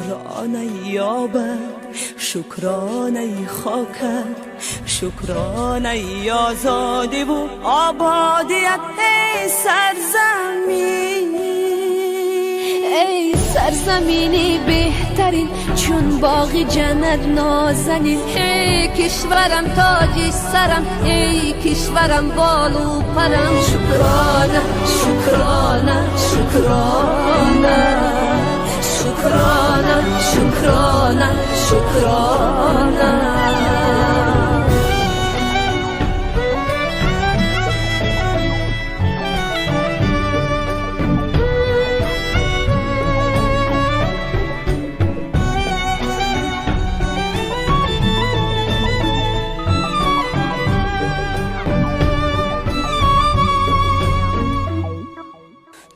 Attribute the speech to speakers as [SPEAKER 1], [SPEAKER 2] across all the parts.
[SPEAKER 1] Шукрона ёбад, шукронаи хокат, шукронаи озодиву ободият, эй сарзамин.
[SPEAKER 2] Эй сарзамини беҳтарин, чун боғи ҷаннат нозанин, эй кишварам, тоҷи сарам, эй кишварам, болу парам. Шукрона, шукрона, шукрона, шукрона, шукрона, шукрона.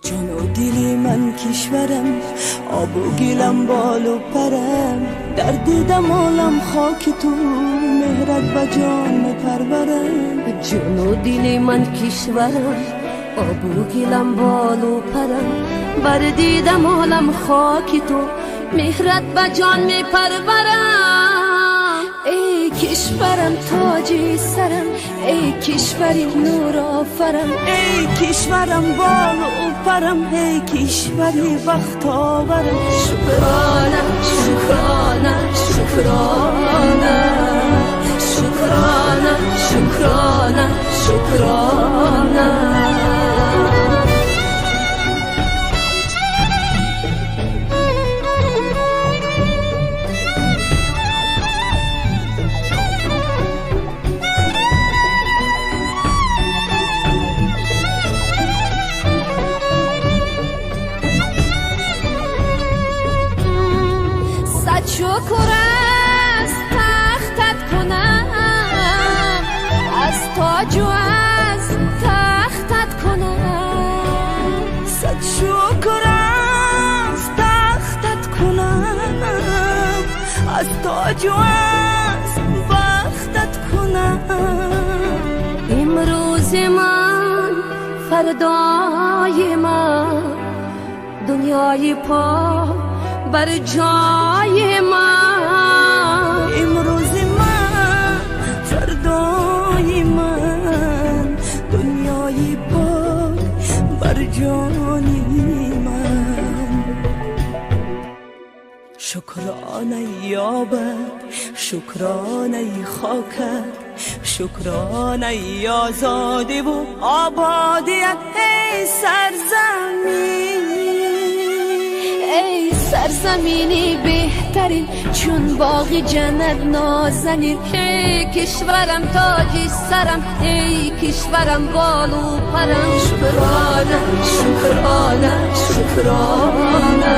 [SPEAKER 1] Ҷону дили ман кишварам, обу гилам, болу парам, дар дидам олам хоки ту, меҳрат ба ҷон мепарварам.
[SPEAKER 2] Ҷону дили ман кишварам, обу гилам, болу парам, бар дидам олам хоки ту, меҳрат ба ҷон мепарварам. Эй кишварам, тоҷи сарам, эй кишвари нурофарам,
[SPEAKER 1] эй кишварам, болу парам, эй кишвари бахтоварам.
[SPEAKER 2] Шукрона, шукрона, шукрона, шукрона, шукрона, шукрона. Сад шукр аз тахтат кунам, аз тоҷу аз тахтат кунам.
[SPEAKER 1] Сад шукр аз тахтат кунам, аз тоҷу аз бахтат кунам.
[SPEAKER 2] Имрӯзи ман, фардои ман, дунёи пок бар ҷои ман.
[SPEAKER 1] Имрӯзи ман, фардои ман, дунёи пок бар ҷони ман. Шукронаи ёбад, шукронаи хокат, шукронаи озодиву ободият, эй сарзамин.
[SPEAKER 2] Эй сарзамини беҳтарин, чун боғи ҷаннат нозанин, эй кишварам, тоҷи сарам, эй кишварам, болу парам. Шукрона, шукрона, шукрона,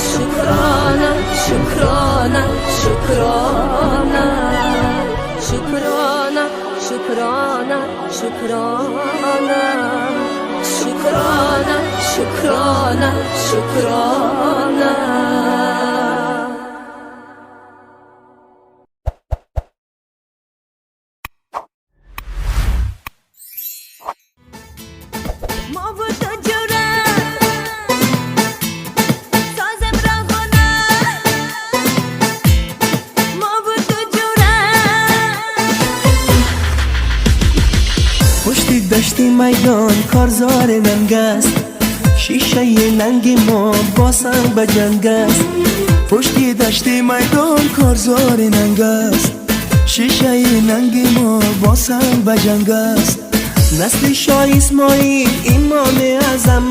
[SPEAKER 2] шукрона, шукрона, шукрона, шукрона, шукрона, шукрона, шукрона, шукрона, шукрона.
[SPEAKER 1] Мову ту ҷура созем роғона, мову ту ҷура.
[SPEAKER 3] Пушти дашти майдон корзори нанг аст, шишаи нанги мо бо санг ба ҷанг аст. Пушти дашти майдон корзори нанг аст, шишаи нанги мо бо санг ба ҷанг аст. Насли шоҳ Исмоил, имоми аъзам,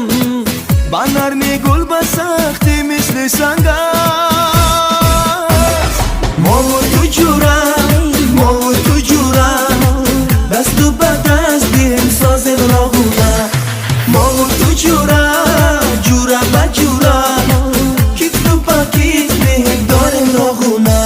[SPEAKER 3] ба нарми гул, ба сахтӣ мисли санг аст. Мову ту ҷура, мову ту ҷура, дасту ба даст диҳем, созем роғуна. Мову ту ҷура, ҷура ба ҷура, китфу ба китф меҳр дорем роғуна.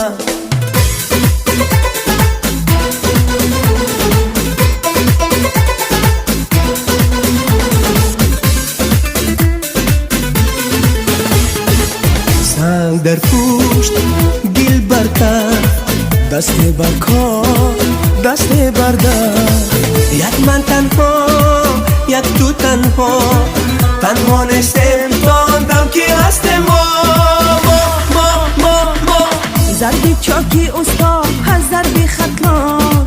[SPEAKER 3] Санг дар пушт, гил бар тафт, дасте бар кор, дасте бар даст. Як ман танҳо, як ту танҳо, танҳо нестем то он дам ки ҳастем мо.
[SPEAKER 1] Зарби чоки усто аз зарби хатлон,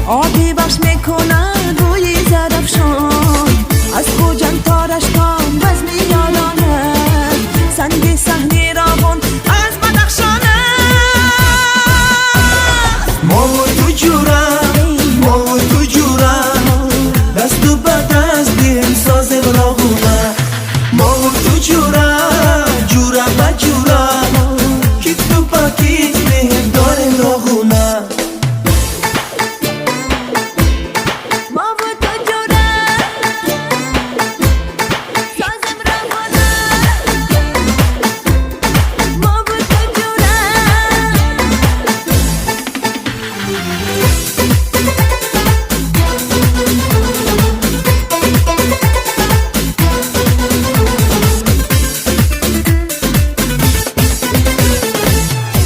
[SPEAKER 1] оби бахш мекунад рӯи Зарафшон. Аз Хуҷанд то Раштон базми ёрон аст, санги саҳни Роғун аз Бадахшон аст.
[SPEAKER 3] Мо ту ҷура, мо ту ҷура, дасту ба даст диҳем, созем роғуна. Мо ту ҷура, ҷура ба ҷура, китфу ба китф меҳр дорем роғуна.
[SPEAKER 1] Мо ту ҷура, созем роғуна. Мо ту ҷура.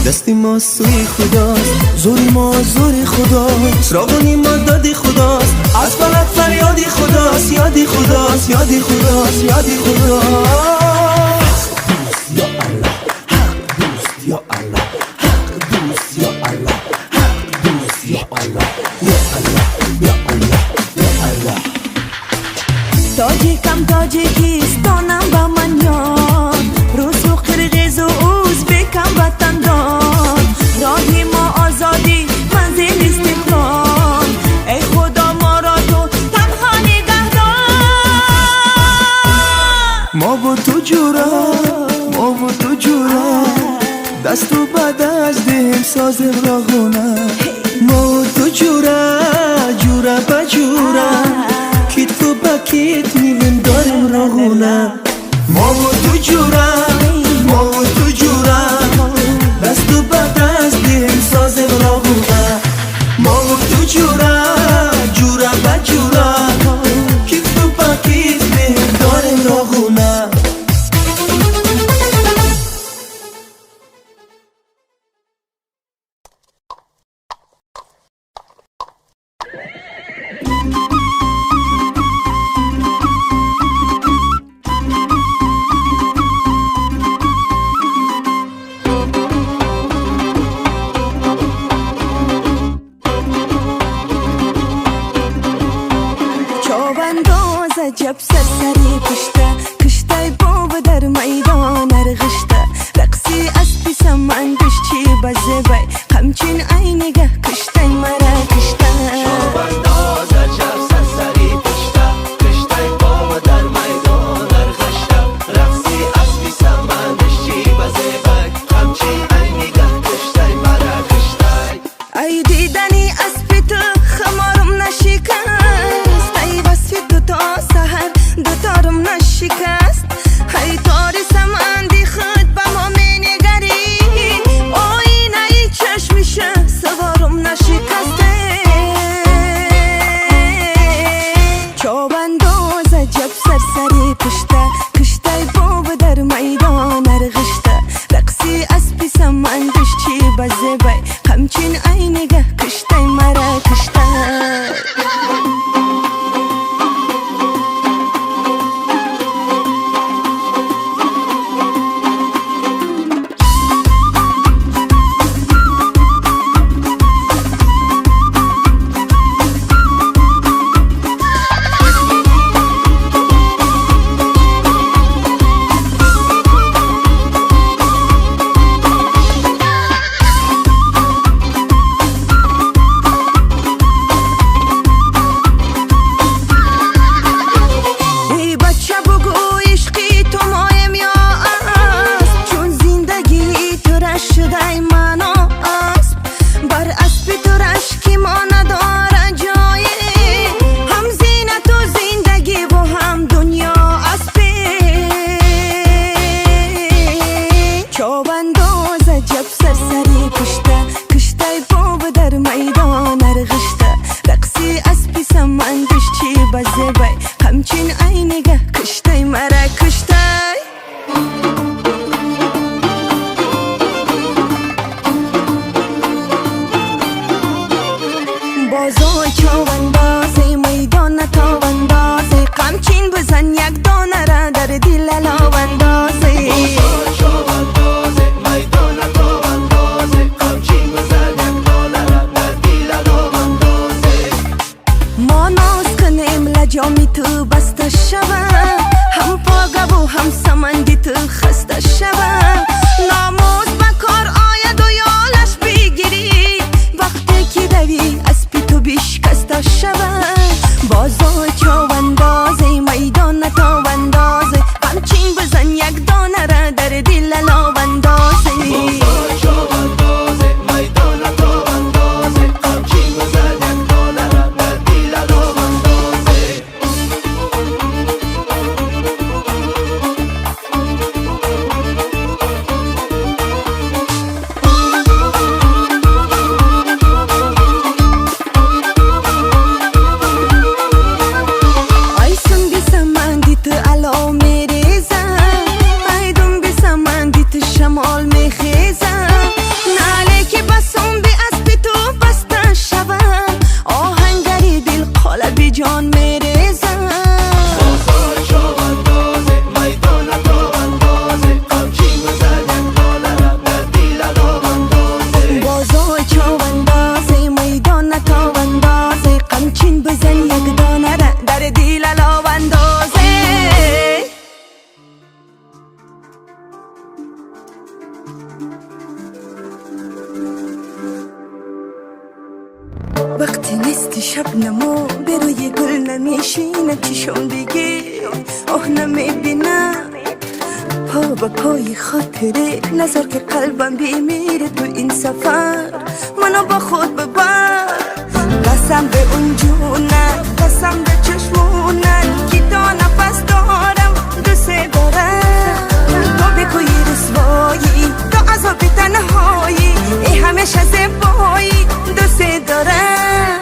[SPEAKER 3] Дасти мо сӯи Худост, зӯри мо зӯри Худост, роғуни мо доди Худост, аз фалак фарёди Худост, ёди Худост, ёди Худост, ёди Худост. Ҳақ дӯст, ё Аллоҳ, ҳақ дӯст, ё Аллоҳ, ҳақ дӯст, ё Аллоҳ, ҳақ дӯст, ё Аллоҳ, ё Аллоҳ, ё Аллоҳ, ё Аллоҳ.
[SPEAKER 1] Тоҷикам, Тоҷикистонам ба ман ёд, русу қирғизу узбекам ватандор. Роҳи мо озодӣ, манзил истиқлол. Эй Худо, моро ту танҳо нигаҳдор.
[SPEAKER 3] Мо бо ту ҷура, мо бо ту ҷура, дасту ба даст диҳем, созем роғуна. Мо ту ҷура, ҷура ба ҷура, китфу ба китф меҳр дорем роғуна. Мо ту ҷура, мо ту ҷура, дасту ба даст диҳем, созем роғуна. Мо ту ҷура, ҷура ба ҷура, китфу ба китф меҳр дорем роғуна.
[SPEAKER 1] Човандоз аҷаб сарсари пушта, киштай бова дар майдон арғишта. Рақси аспи самандаш чи ба зебай, қамчин ай нигаҳ киштай мара киштай.
[SPEAKER 4] Човандоз аҷаб сарсари пушта, киштай бова дар майдон арғишта. Рақси аспи самандаш чи ба зебай, қамчин ай нигаҳ киштай мара киштай.
[SPEAKER 1] Ай дидани аспи ту хуморум нашикаст, ай васфи ту то саҳар дуторум нашикаст. Ай тори саманди худ ба мо менигарӣ, оинаи чашмиша саворум нашикаст. Човандоз аҷаб сарсари пушта, киштай бова дар майдон арғишта. Рақси аспи самандаш чи ба зебай, қамчин ай нигаҳ киштай мара киштай. Эй бача, бугӯ, ишқи ту моем ё асп? Чун зиндагии ту раш шудай маъно асп. Бар аспи ту рашки мо надорад ҷое, ҳам зинату зиндагиву ҳам дунё аспе. Човандоз аҷаб сарсари пушта, киштай бова дар майдон арғишта. Рақси аспи самандаш чи ба зебай, қамчин ай нигаҳ киштай мара киштай. Бозой човандозе, майдона товандозе, қамчин бизан як донара дар дил аловандозе.
[SPEAKER 4] Бозой човандозе, майдона товандозе, қамчин
[SPEAKER 1] وقتی نیستی شب نما به روی گل نمیشینم، چشم دیگه آه نمیبینم. پا به پای خاطره نظر که قلبم بیمیره، تو این سفر منو با خود ببر. قسم به اون جونم، قسم به چشمونم که تا نفس دارم دوست دارم. تا بگویی رسوایی، تا عذاب تنهایی، ای همیشه زیبایی دوست دارم.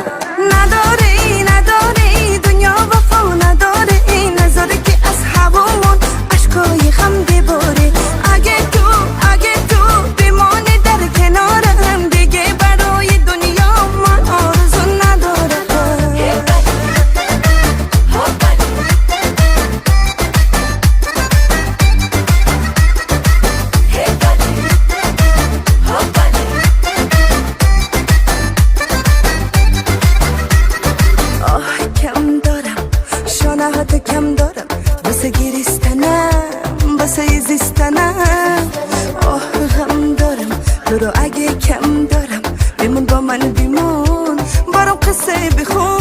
[SPEAKER 1] نداره نداره دنیا وفا نداره، نذاره که از هوامون اشکای غم بباره. اگه تو اگه تو بمانه در کنارم، دیگه برای دنیا من آرزو ندارم. آه کم دارم شانه کم دارم، واسه گریستنم واسه زیستنم. آه غم دارم تو رو اگه کم دارم، بمون با من بمون برام قصه بخون.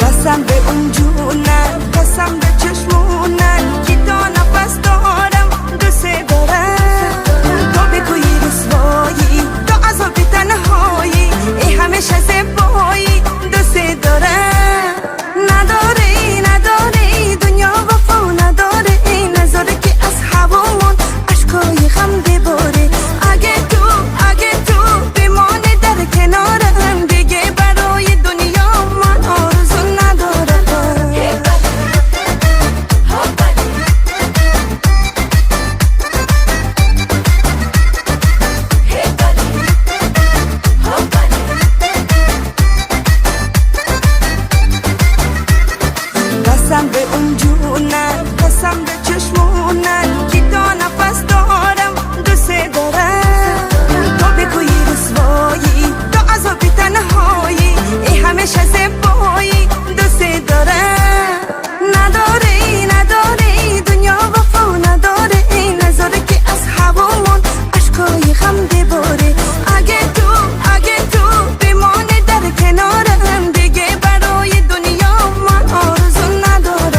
[SPEAKER 1] قسم به اون جونم، قسم به چشمونم که تا نفس دارم دوست دارم. تا بگویی رسوایی، تا عذاب تنهایی، ای همیشه زیبایی دوست دارم. نداره نداره دنیا وفا نداره، نذاره که از هوامون اشکای غم بباره. اگه تو اگه تو بمانه در کنارم، دیگه برای دنیا من آرزو ندارم. قسم به اون جونم، قسم به چشمونم که تا نفس دارم دوست دارم. تا بگویی رسوایی، تا عذاب تنهایی، ای همیشه زیبایی دوست دارم. نداره نداره دنیا وفا نداره، نذاره که از هوامون اشکای غم بباره. اگه تو اگه تو بمانه در کنارم، دیگه برای دنیا من آرزو ندارم.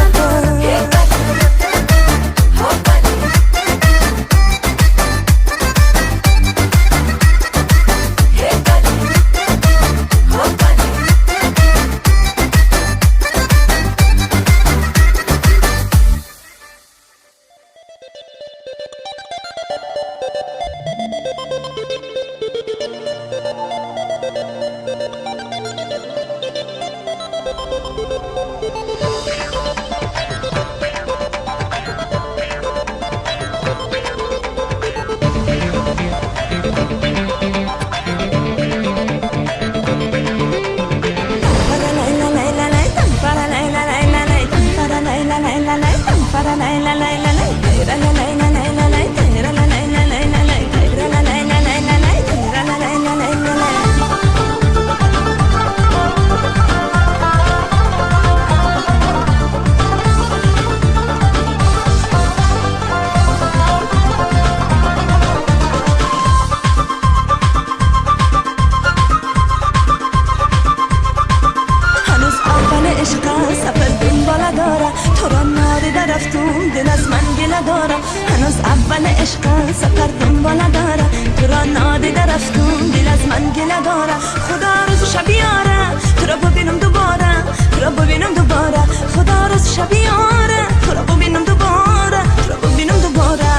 [SPEAKER 1] هنوز اول عشق سفر دنباله داره، تو را نادیده رفتم دل از من گله داره. هنوز اول عشق سفر دنباله داره، تو را نادیده رفتم دل از من گله داره. خدا روز شب بیاره تو را ببینم دوباره، تو را ببینم دوباره. خدا روز شب بیاره تو را ببینم دوباره، تو را ببینم دوباره.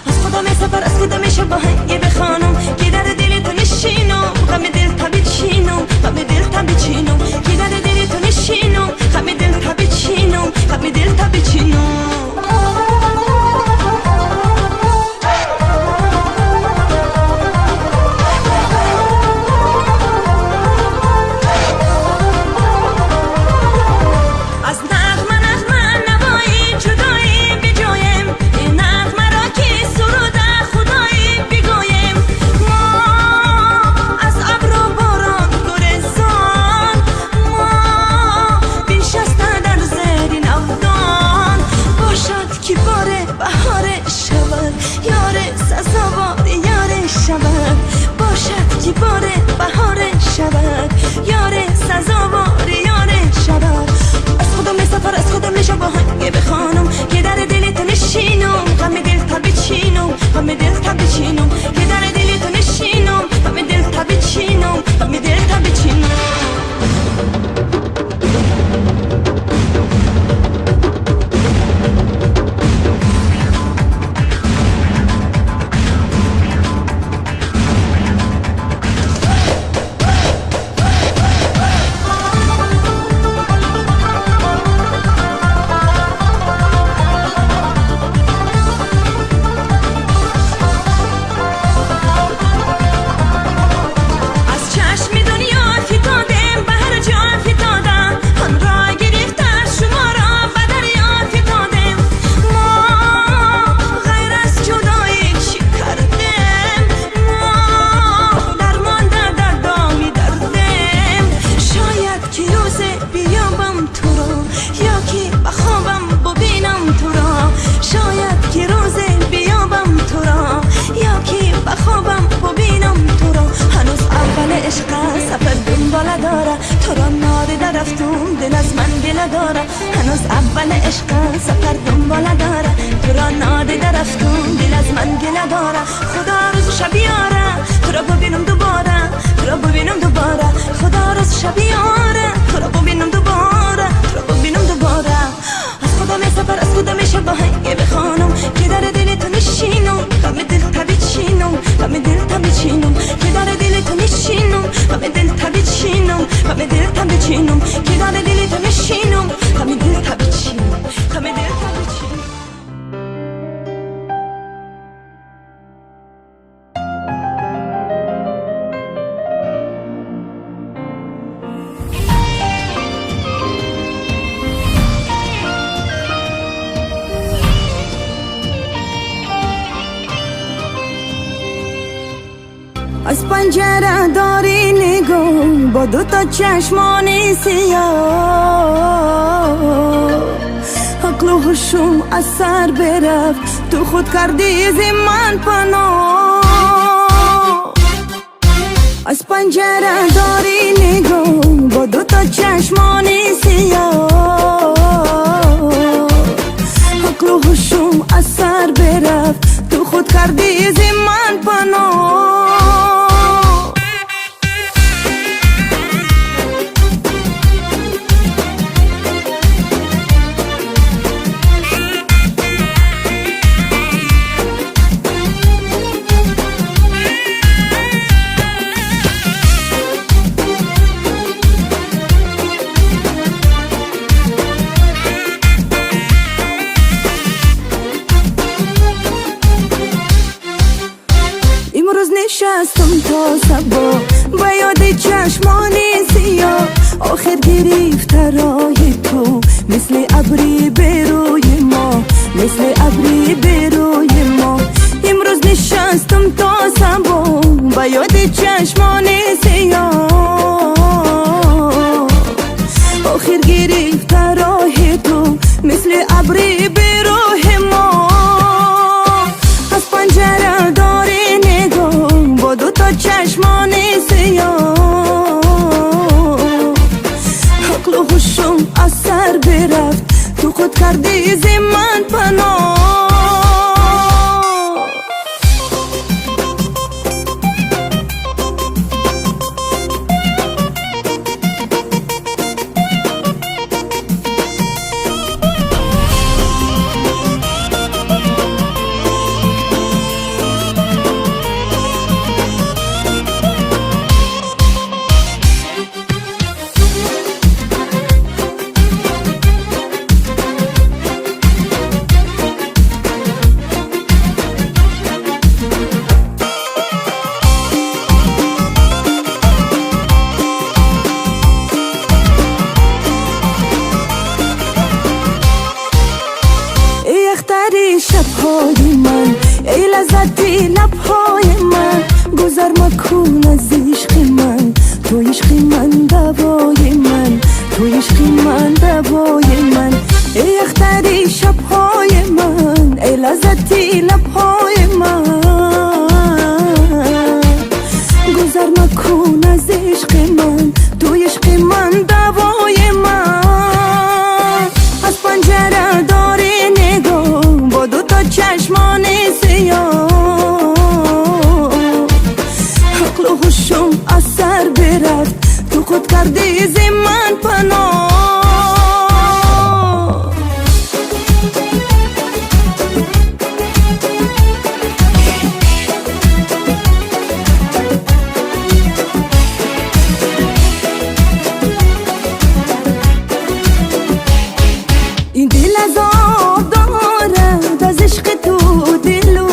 [SPEAKER 1] از خدا می سفر از خدا می شب آهنگ بخوانم که در دل تو نشینم، غم دل تا بچینم، غم دل تا بچینم. که در دل تو نشینم، غم دل تا بچینم، غم دل تا بچینم. غم دل تا بچینم که در دل تو نشینم غم دل تا بچینم غم دل تا بچینم. هنوز اول عشق سفر دنباله داره تو را نادیده رفتم دل از من گله داره خدا روز شب یاره تو را ببینم دوباره تو را ببینم دوباره خدا روز شب یاره تو را ببینم دوباره تو را ببینم دوباره. از خدا می سفر از خدا می شب آهنگ بخوانم که در دل تو نشینم غم دل تا بچینم غم دل تا بچینم که در دل تو نشینم غم دل تا بچینم غم دل تا بچینم که در دل تو نشینم غم دل تا بچینم غم دل تا بچینم. از پنجره داری نگاه با دو تا چشمان سیاه عقل و هوشم از سر برفت تو خود کردی ز من پناه. از پنجره داری نگاه با دو تا چشمان سیاه عقل و هوشم از سر برفت تو خود کردی ز من پناه. نشستم تا صبا با یاد چشمان سیاه آخر گرفت راه تو مثل ابری به روی ما مثل ابری به روی ما. امروز نشستم تا صبا با یاد چشمان سیاه آخر گرفت راه تو مثل ابری به روی ما. از پنجره داری نگاه با دو تا چشمان سیاه عقل و هوشم از سر برفت تو خود کردی ز من پناه. شبهای من ای لذتی لبهای من گذر مکن از عشق من تو عشق من دوای من تو عشق من دوای من. ای اختری شبهای من ای لذتی لبهای من گذر مکن از عشق من تو عشق من دوای من. از پنجره داری نگاه با دو تا چشمان سیاه худ кардӣ зи ман паноҳ. Ин дил азоб дорад аз ишқи ту дилу,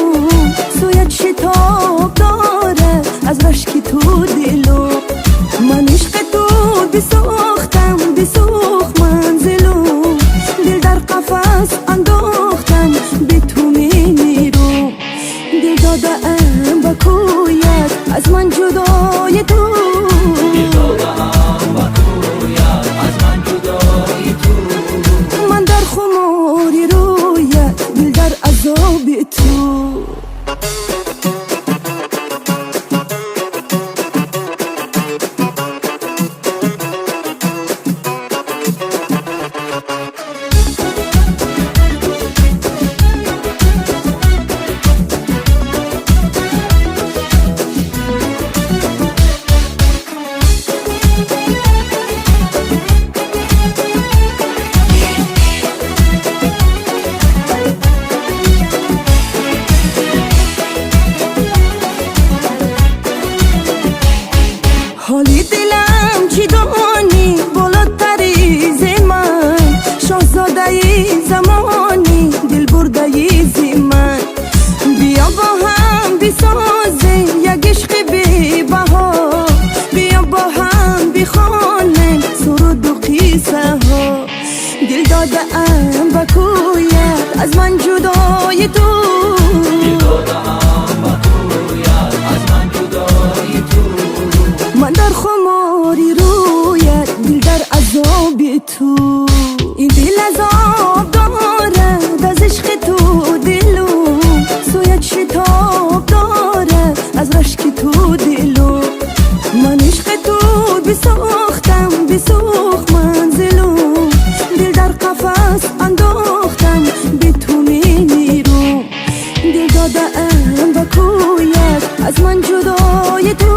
[SPEAKER 1] сӯят шитоб дорад аз рашки ту дилу. Ман ишқи ту бисохтам, бисӯхт манзилу, дил дар қафас андохтам, бе ту мемирам. Дил додаам ба кӯят, аз ман ҷудои ту.
[SPEAKER 4] Дил додаам ба кӯят, аз ман ҷудои ту.
[SPEAKER 1] Ман дар хумори рӯят, дил дар азоби ту. Ҳоли дилам чӣ донӣ, болотари зи ман, шоҳзодаи замонӣ, дилбурдаи зи ман. Биё бо ҳам бисозем як ишқи бебаҳо, биё бо ҳам бихонем суруду қиссаҳо. Дил додаам ба кӯят, аз ман ҷудои ту.
[SPEAKER 4] Дил додаам ба кӯят, аз ман ҷудои ту.
[SPEAKER 1] Ман дар хумори рӯят, дил дар азоби ту. Ин дил азоб дорад аз ишқи ту дилу, сӯят шитоб дорад аз рашки ту дилу. Ман ишқи ту бисохтам, бисӯхт манзилу, дил дар қафас андохтам, бе ту мемирам. Дил додаам ба кӯят, аз ман ҷудои ту.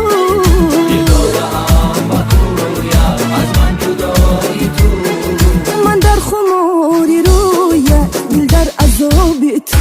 [SPEAKER 4] Дил додаам ба кӯят, аз ман ҷудои ту.
[SPEAKER 1] Ман дар хумори рӯят, дил дар азоби ту.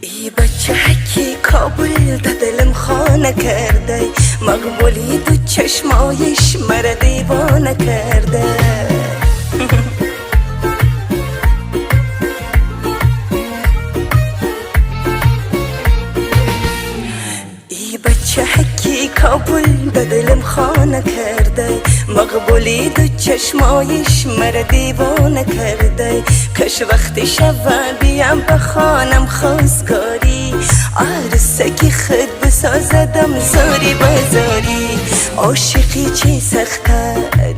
[SPEAKER 1] Эй бачаки Кобул да дилам хона карда, мақбули ду чашмоиш мара девона карда. Эй бачаки Кобул да дилам хона карда, мақбули ду чашмоиш мара девона карда. Каш вақти шава биям ба хонам хостгорӣ, арсаки худ бисозадам зори базорӣ. Ошиқӣ чӣ сахта,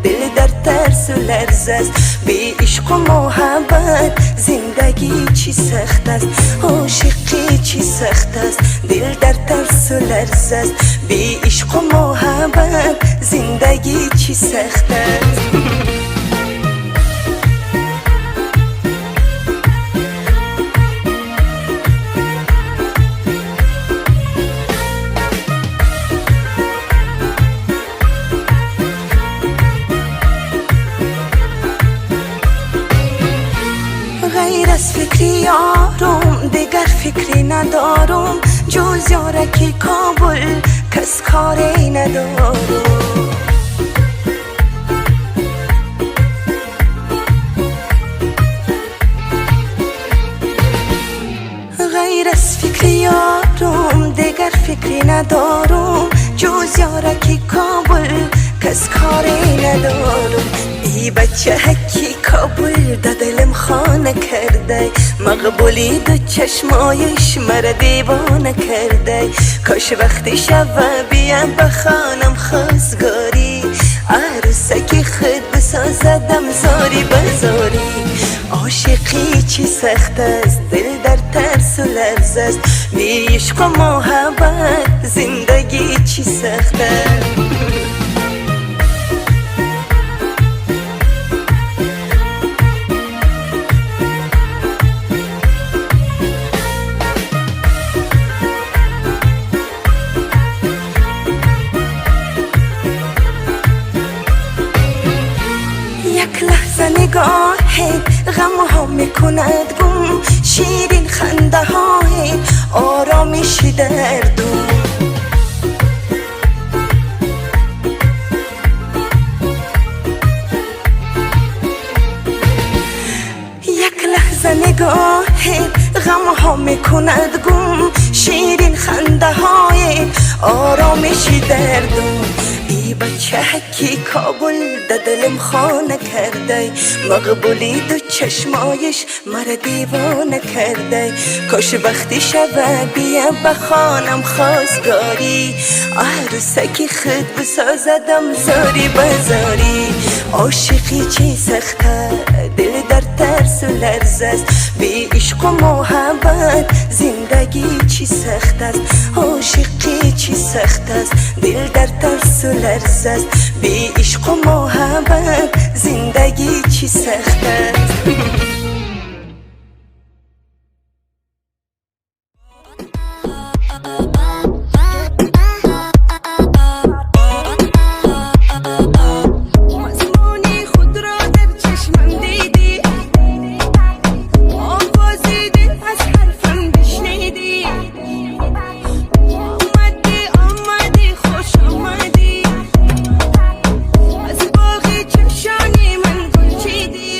[SPEAKER 1] дил дар тарсу ларз аст, бе ишқу муҳаббат зиндагӣ чӣ сахт аст. Ошиқӣ чӣ сахт аст, дил дар тарсу ларз аст, бе ишқу муҳаббат зиндагӣ чӣ сахт аст. Ғайр аз фикри ёрум дигар фикре надорум, ҷуз ёраки Кобул кас коре надорум. Ғайр аз фикри ёрум Дигар фикри надорум, ҷуз ёраки Кобул кас коре надорум. Эй бачаки Кобул да дилам хона кардай, мақбули ду чашмояш мара девона кардай. Кош вақти шава биям ба хонам хостгорӣ, арӯсаки худ бисозадам зори ба зорӣ. Ошиқӣ чӣ сахт аст, дил дар тарсу ларз аст, бе ишқу муҳаббат зиндагӣ чӣ сахт аст. Як лаҳза нигоҳе ғамҳо мекунад гум, ширин хандаҳое оромиши дардум. Як лаҳза нигоҳе ғамҳо мекунад гум, ширин хандаҳое оромиши дардум. Эй бачаки Кобул да дилам хона кардай, мақбули ду чашмояш мара девона кардай. Кош вақти шава биям ба хонам хостгорӣ, арӯсаки худ бисозадам зори ба зорӣ. Ошиқӣ чӣ сахта, дил дар тарсу ларз аст, бе ишқу муҳаббат зиндагӣ чӣ сахт аст. Ошиқӣ чӣ сахт аст, дил дар тарсу ларз аст, бе ишқу муҳаббат зиндагӣ чӣ сахт аст.
[SPEAKER 5] Мазмуни худро дар чашмам дидӣ, овози дил аз ҳарфам бишнидӣ. Омадӣ, омадӣ, хуш омадӣ, аз боғи чашони ман гул чидӣ.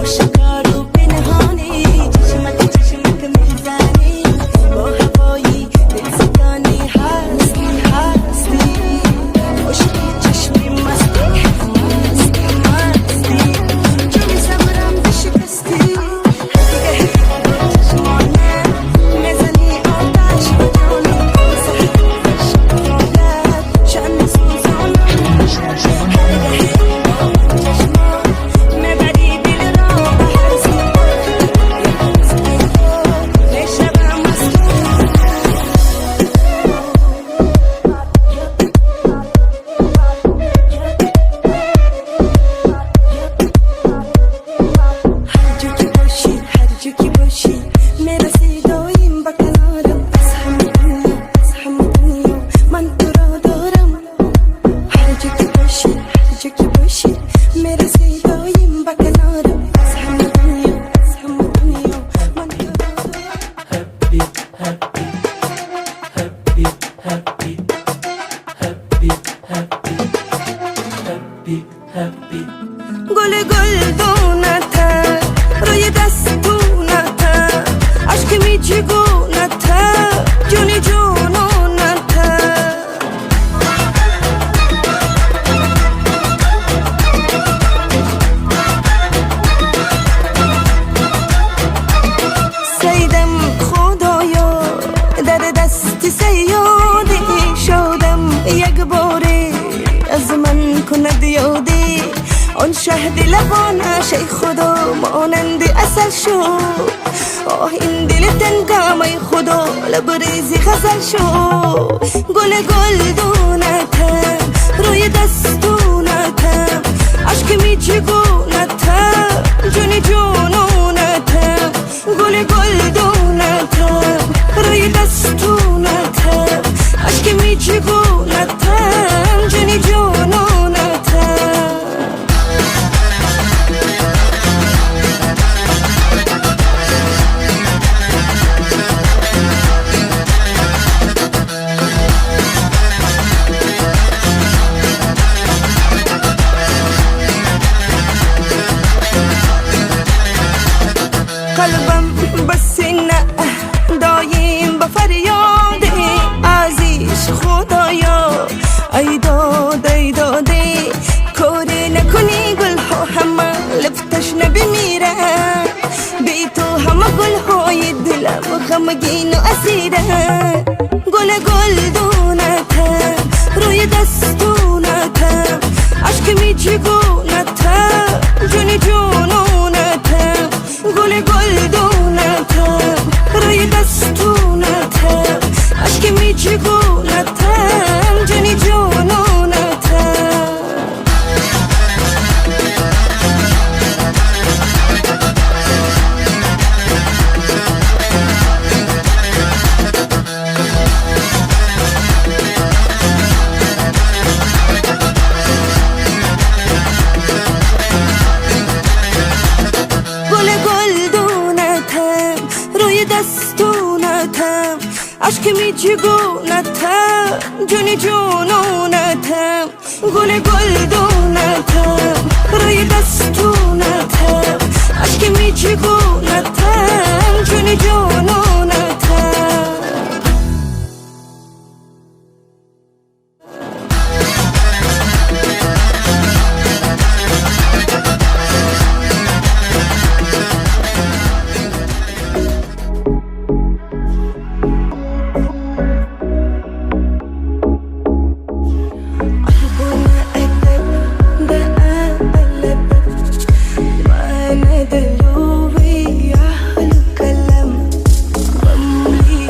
[SPEAKER 1] آشکار و پنهانی، چشمک چشمک میزنی، با هوایی دلستانی هستی هستی، عشقی چشمی مستی مستی مستی، جون صبرم بشکستی، هرگه با چشمانه میزنی آتش به جانم، شم سوزانم، هرگه با چشمان میبری دل را به هر سو، میشوم از تو. هر جا که باشی، هر جا که باشی، میرسی دایم به کنارم، از همه دنیا، از همه دنیا من تو را دارم. هر جا که باشی، هر جا که باشی، میرسی دایم به کنارم، از همه دنیا، از همه دنیا من تو را دارم.
[SPEAKER 6] Happy, happy, happy, happy, happy, happy, happy, happy.
[SPEAKER 5] گل گلدونت، روی دستونت، اشک میچگونت، جونی جونونت. سیدم خدایا در دست سیادی شدم، یک باره از من کند یادی، آن شهد لبانش ای خدا مانند عسل شد، آه این دل تنگم ای خدا لبریزی غزل شد. گل گلدونتم، روی دستونتم، اشک میچگونتم، جون جونونتم، گل گلدونتم، روی دستونتم، اشک میچگونتم، جون جونونتم. قلبم به سینه دایم به فریاد عزیز خدایا، ای داد ای داده، کاری نکنی گلها همه لب تشنه بمیرن، بی تو همه گلهای دلم غمگین و اسیرن. گل گلدونتم، روی دستونتم، اشک میچگونتم، جون جونونتم، گل گلدونتم، روی دستونتم، اشک میچگونتم، جون جونونتم. گل گلدونتم، روی دستونتم، اشک میچگونتم، جون جونونتم، گل گلدونتم، روی دستونتم، اشک میچگونتم، جون جونونتم. قلبنا أدب ده قلب وانا دلوي أهل كلام بملي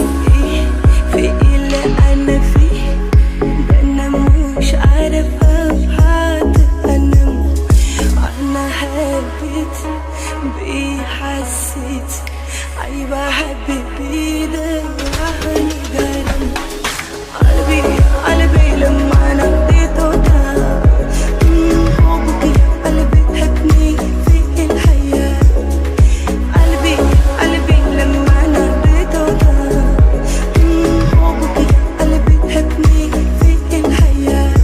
[SPEAKER 5] في اللي أنا فيه، ده أنا مش عارفة بحد أنام، أنا حبيت بيه حسيت أيوة حبيبي ده أهل جرم قلبي قلبي لما ناديته ده حبك يا قلبي تحبني في الحياة، قلبي قلبي لما ناديته ده حبك يا قلبي تحبني في الحياة.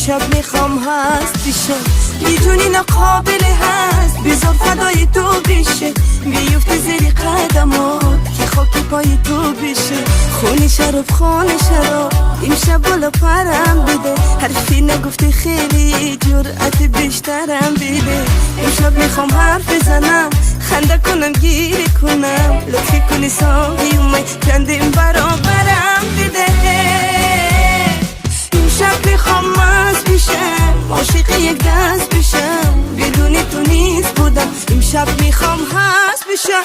[SPEAKER 1] امشب میخوام هست بشم، میدونی ناقابل هست، بذار فدای تو بشه، بیفته زیر قدمات که خاک پای تو بشه. خونی شراب خونه شراب امشب بالا پرم بده، حرفی نگفتی خیلی جرأت بیشترم بده. امشب میخوام حرف بزنم، خنده کنم گیره کنم، لطفی کنی ساقی اومد چندین برابرم بده. امشب میخوام مست بشم، عاشق یک دست بشم، بدون تو نیست بودم، امشب میخوام هست بشم.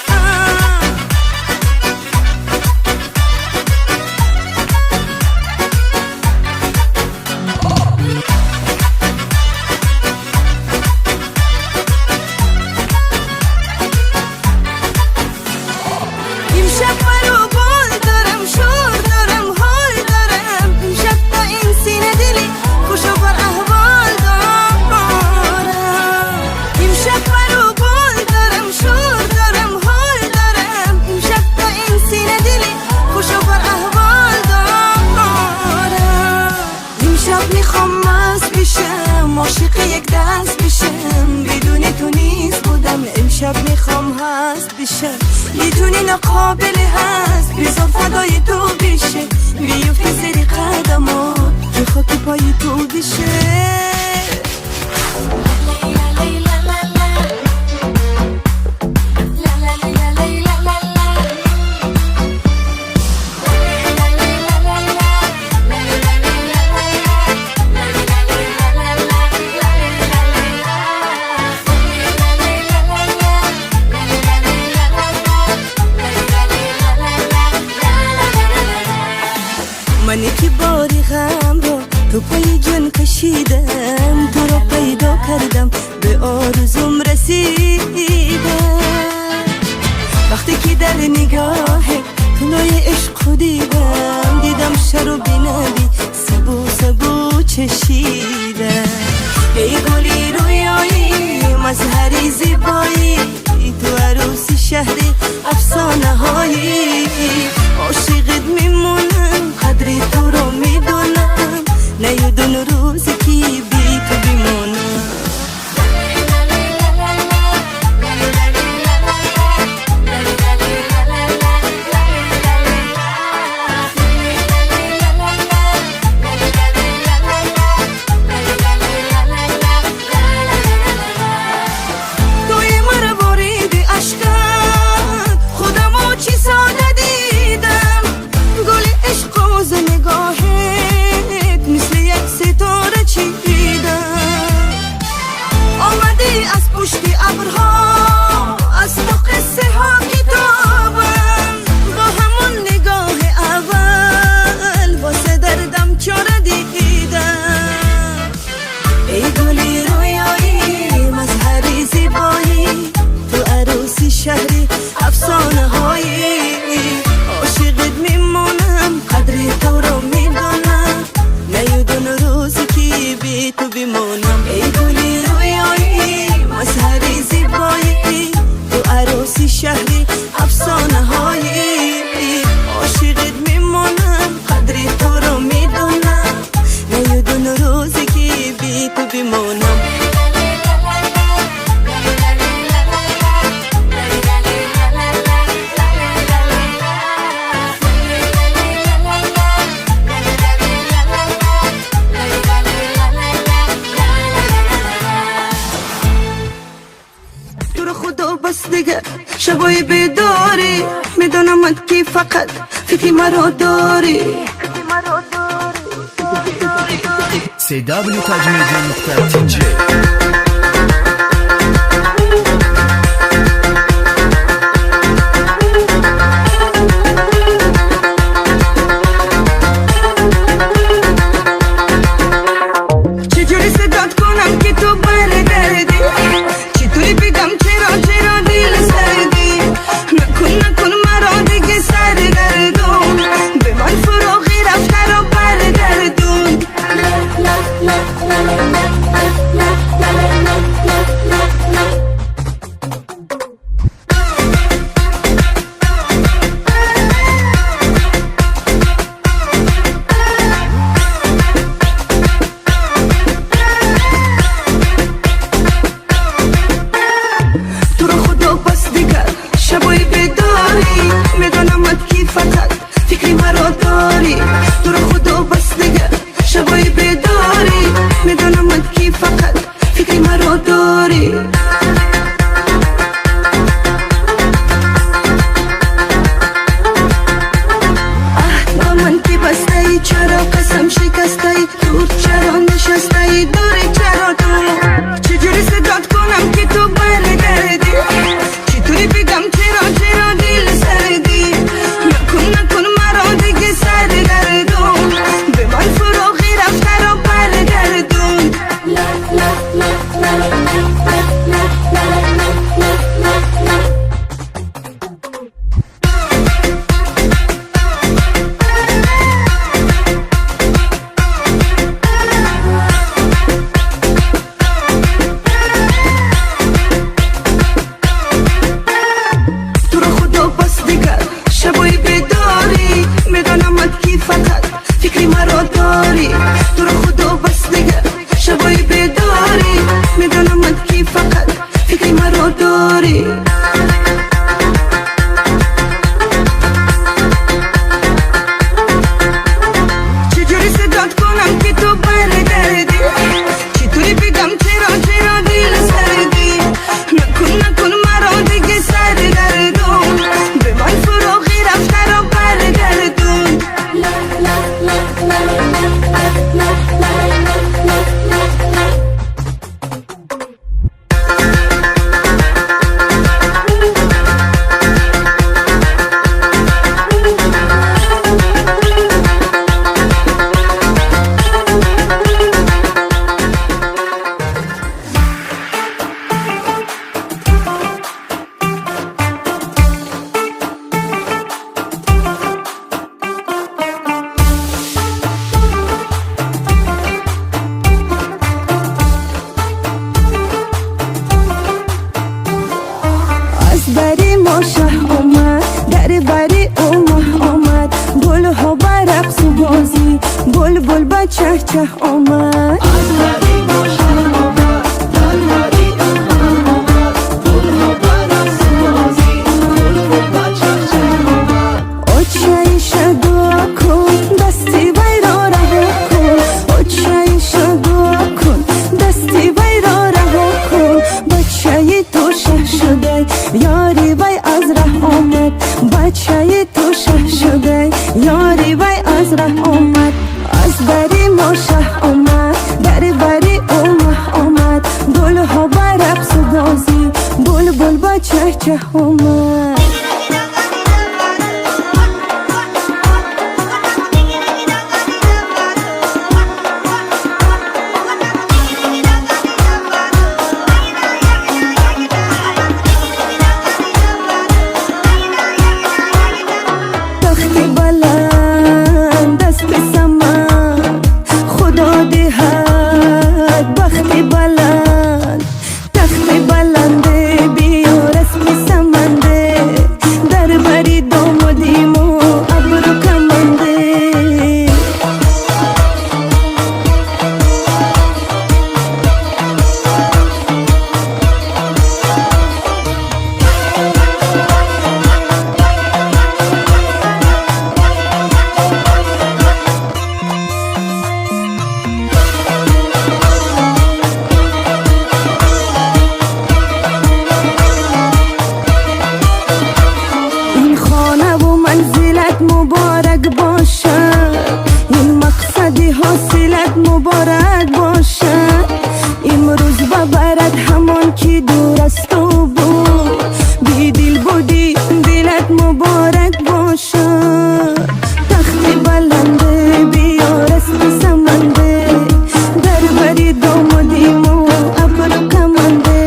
[SPEAKER 1] امشب پرو بال دارم، شور دارم، حال دارم، امشب تا این سینه دلی خوش و بر احوال دارم. امشب پرو بال دارم، شور دارم، حال دارم، امشب تا این سینه دلی خوش و بر احوال دارم. امشب میخوام مست بشم، عاشق یک دست بشم، بدون تو نیست بودم، امشب میخوام هست بشم، میدونی ناقابل هست، بذار فدای تو بشه، بیفته زیر قدمات که خاک پای تو بشه. منی که باری غم را تو پای جان کشیدم، تو را پیدا کردم، به آرزوم رسیدم. وقتی که در نگاه طلای عشق دیدم، دیدم شراب نبی سبو سبو چشیدم. ای گلی رویایی مظهری زیبایی، تو عروسی شهری افسانه هایی، عاشقت میمونم، قدر تو رو میدونم، نیودون روزی که بی تو بمونم. توی مروارید اشکت خودمو چی ساده دیدم، گل عشق و ز نگاهت مثل یک ستاره چیدم. آمدی از پشت ابرها، از تو قصه ها کتابم، با همون نگاه اول واسه دردم چاره دیدم. ای گلی رویایی مظهری زیبایی، تو عروسی شهری افسانه هایی، عاشقت میمونم، قدر تو رو میدونم، نیودون روزی که بی تو بمونم. ای گلی رویایی مظهری زیبایی، تو عروسی شهری افسانه هایی، عاشقت میمونم، قدر تو رو میدونم، نیودون روزی که بی تو بمونم. تو رو خدا بس دیگه شبای بیداری، میدونمت که فقط فکر مرا داری.
[SPEAKER 3] cwtajmedia.tj.
[SPEAKER 1] چجوری صدات کنم که تو برگردی، چطوری بگم چرا چرا دل سردی، نکن نکن مرا دیگه سرگردون، به من فراغی رفته رو برگردون. ба чах-чах омад.
[SPEAKER 4] Аз бари мо шаҳ омад, дар бари ӯ маҳ омад. Гулҳо ба рақсу бозӣ, булбул ба чах-чах омад.
[SPEAKER 1] Очаиша дуо кун, дасти вайро раҳо кун. Очаиша дуо кун, дасти вайро раҳо кун. Бачаи ту шаҳ шудай, ёри вай аз раҳ омад. Бачаи ту шаҳ шудай, ёри вай аз раҳ омад. Аз бари мо шаҳ омад, дар бари ӯ маҳ омад. Гулҳо ба рақсу бозӣ, булбул ба чах-чах омад. Тахти баланд дасти саман, Худо диҳад бахти баланд. Тахти баланде биёр аспи саманде, дар бари домоди мо абру каманде. Ин хонаву манзилат муборак бошад, ин мақсади ҳосилат муборак бошад. Имрӯз бабарад ҳамон ки дур аз ту буд, бедил будӣ, дилат муборак бошад. Тахти баланде биёр аспи саманде, дар бари домоди мо абру каманде.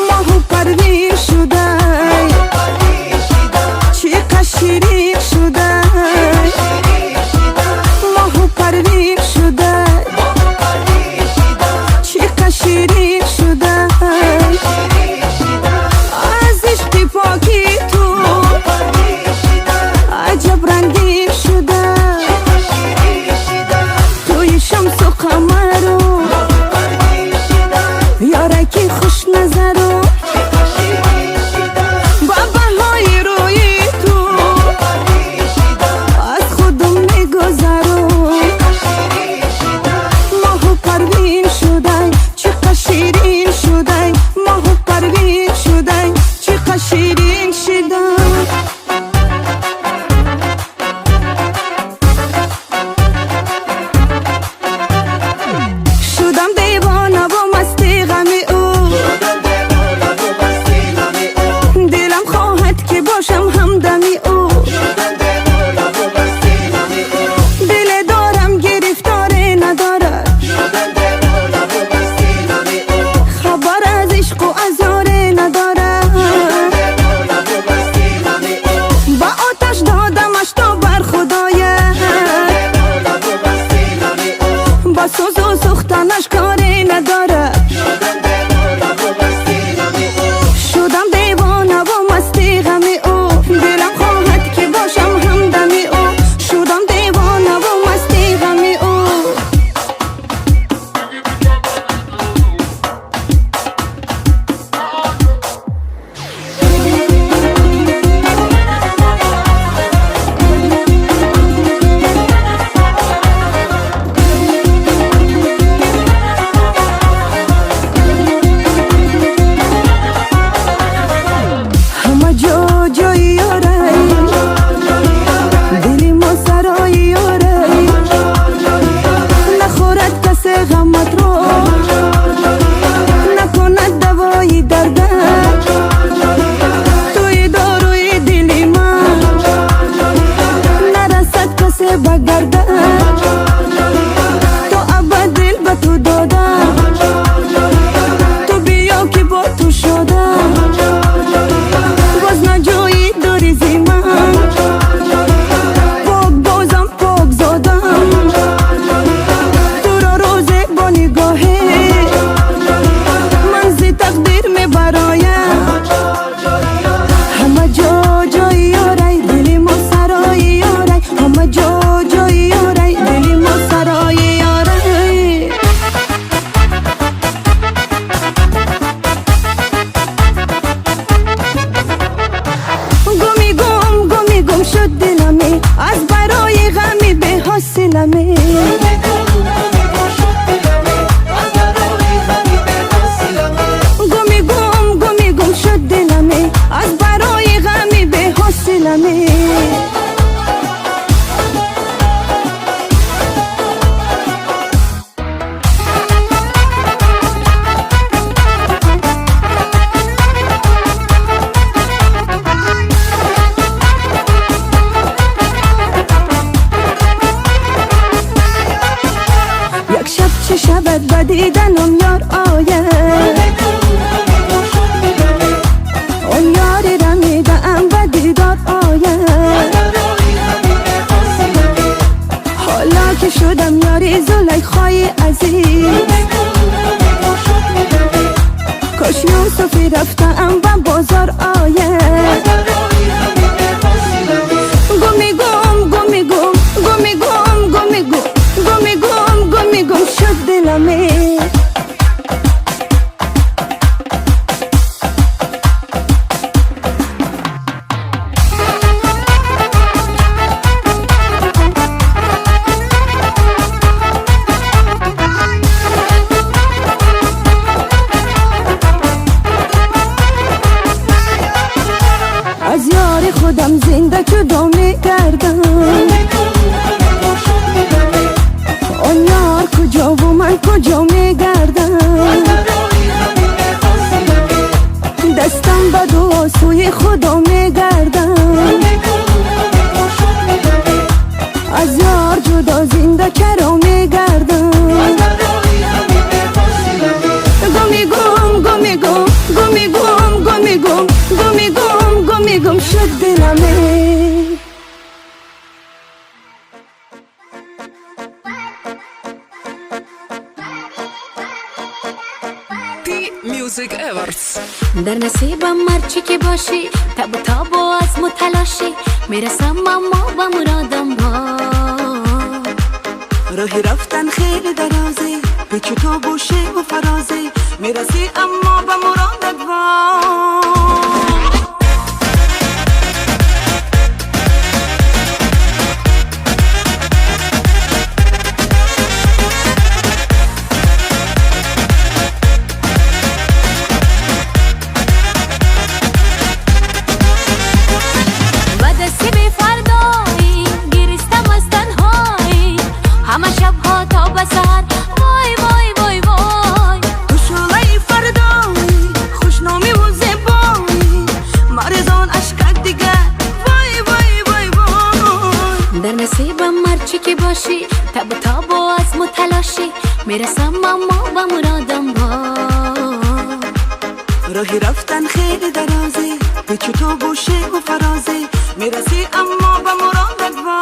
[SPEAKER 1] Моҳу парвин шудай, чӣ қад ширин шудай. диламе. Як шаб чӣ шавад ба диданам ёр ояд, он ёри рамидаам ба дидор ояд. Ҳоло ки шудам ёри Зулайхои азиз, кош Юсуфи рафтаам ба бозор ояд. Гуми гум, гуми гум, гуми гум, гуми гум, гуми гум, гуми гум шуд диламе. Аз ёри худам зинда ҷудо мегардам, он ёр куҷову ман куҷо мегардам. Дастам ба дуо сӯи Худо мегардам, аз ёр ҷудо зинда чаро мегардам. Гуми гум, гуми гум, гуми гум, гуми гум, гуми гум, гуми гум шуд диламе.
[SPEAKER 7] T Music Awards.
[SPEAKER 2] Дар насибам ҳарчӣ ки бошӣ, табу тобу азму талошӣ, мерасам аммо ба муродам бо.
[SPEAKER 1] Роҳи рафтан хеле дарозе, печу тобу шебу фарозе, мерасӣ аммо ба муродат во.
[SPEAKER 2] Ба дасти бефардоӣ гиристам аз танҳоӣ, ҳама шабҳо то ба саҳар, вой вой вой вой.
[SPEAKER 1] Ту шӯълаи фардоӣ, хушномиву зебоӣ, маризон ашкат дигар, вой вой вой вой.
[SPEAKER 2] Дар насибам ҳарчӣ ки бошӣ, табу тобу азму талошӣ, мерасам аммо ба муродам бо.
[SPEAKER 1] Роҳи рафтан хеле дарозе, печу тобу шебу фарозе, мерасӣ аммо ба муродат во.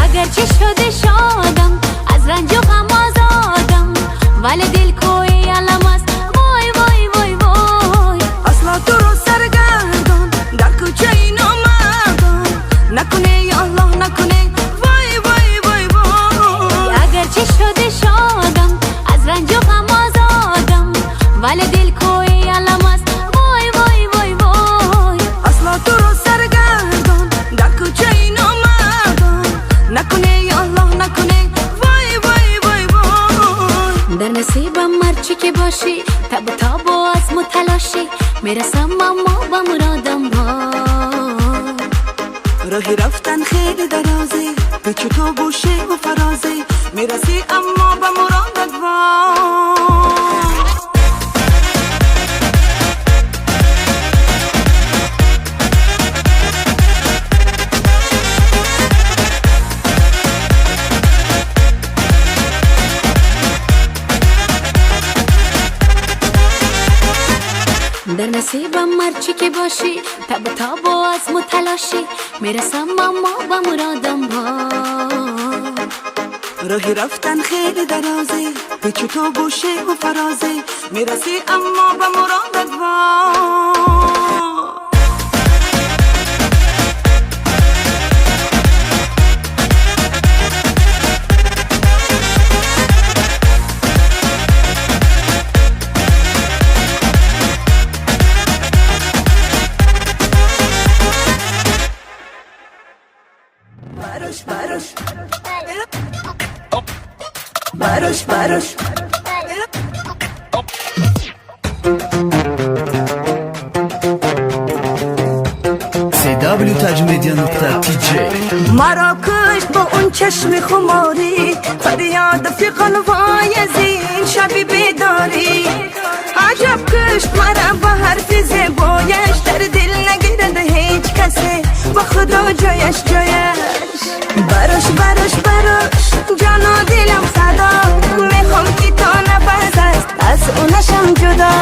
[SPEAKER 2] Агарчи шуда шодам, аз ранҷу ғам озодам, вале дил кӯи алам аст, вой вой вой вой.
[SPEAKER 1] Асло туро саргардон дар кӯчаи номардон накунӣ, ё Аллоҳ, накунӣ, вой вой вой вой.
[SPEAKER 2] Агарчи шуда шодам, аз ранҷу ғам озодам, вале дил кӯи алам аст, вой вой вой вой.
[SPEAKER 1] Асло туро саргардон дар кӯчаи номардон накунӣ, ё Аллоҳ, накунӣ, вой вой вой вой.
[SPEAKER 2] Дар насибам ҳарчӣ ки бошӣ, табу тобу азму талошӣ, мерасам аммо ба муродам бо.
[SPEAKER 1] Роҳи рафтан хеле дарозе, печу тобу шебу фарозе, мерасӣ аммо ба муродат во.
[SPEAKER 2] Дар насибам ҳарчӣ ки бошӣ, табу тобу азму талошӣ, мерасам аммо ба муродам бо.
[SPEAKER 1] Роҳи рафтан хеле дарозе, печу тобу шебу фарозе, мерасӣ аммо ба муродат во.
[SPEAKER 5] براش براش براش.
[SPEAKER 3] cwtajmedia.tj.
[SPEAKER 5] مرا کشت با اون چشم خماری، فریاد فیغان وای از این شبی بیداری. عجب کشت مرا با حرف زیبایش، در دل نگیرد هیچ کسی با خدا جایش جایش. براش براش براش جان و دلم فدا، میخوام که تا نفس است از اونشم جدا.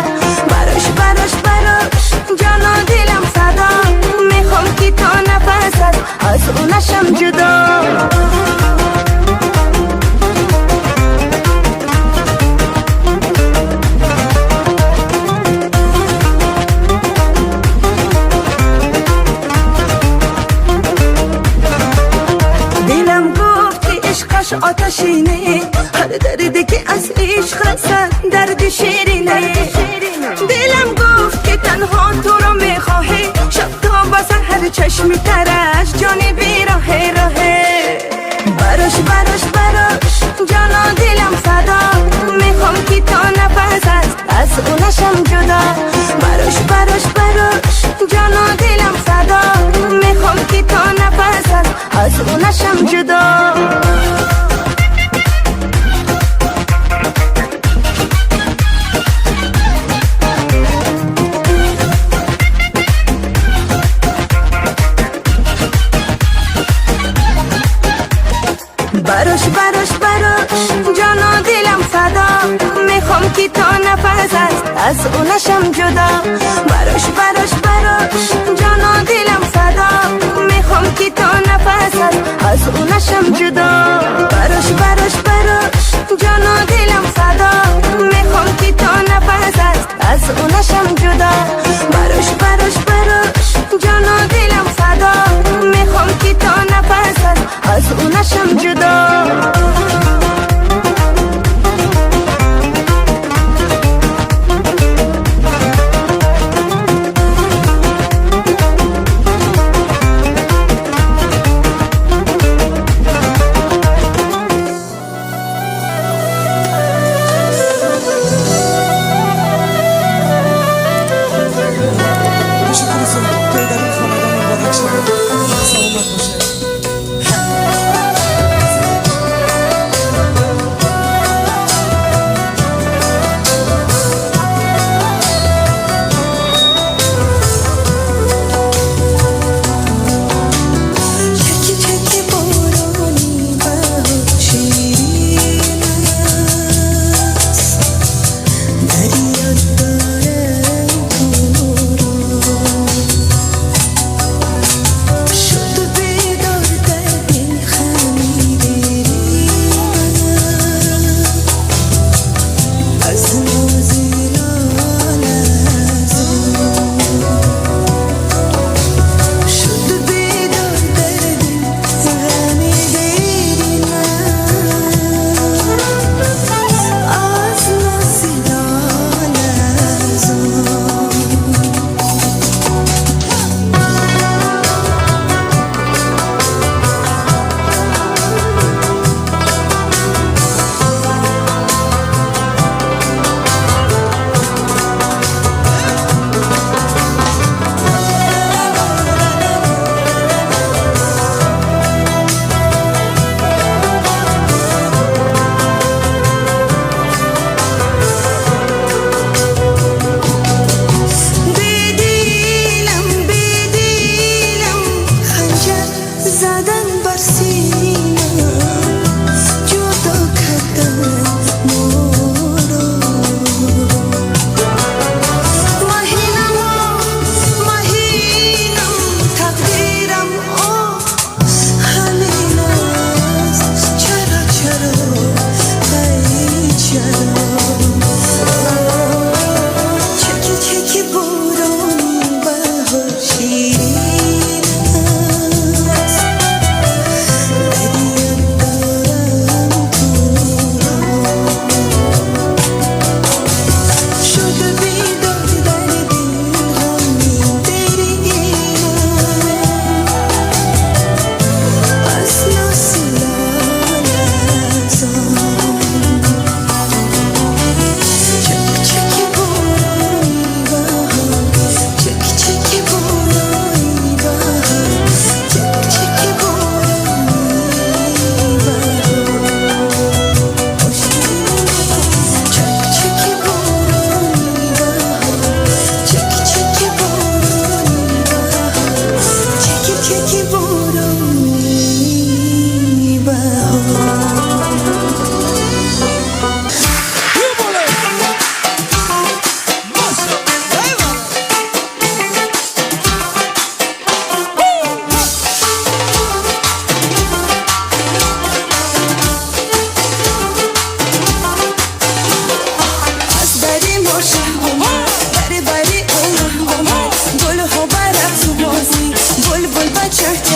[SPEAKER 5] براش براش براش جان و دلم فدا، میخوام که تا نفس است از اونشم جدا. دلم گفت که عشقش آتشینه، هر دردی که از عشق رسد درد شیرینه. دلم گفت که تنها تو رو میخواهی، شب تا با سحر چشم ترش جانی بی راهه راهه. براش براش براش جان و دلم فدا، میخوام که تا نفس است از اونشم جدا. براش براش براش جان و دلم فدا، میخوام که تا نفس است از اونشم جدا. براش براش براش جان و دلم فدا، میخوام که تا نفس است از اونشم جدا. براش براش براش جان و دلم فدا، میخوام که تا نفس است از اونشم جدا. براش براش براش جان و دلم فدا، میخوام که تا نفس است از اونشم جدا. براش براش براش جان و دلم فدا، میخوام که تا نفس است از اونشم جدا.
[SPEAKER 3] تشکر.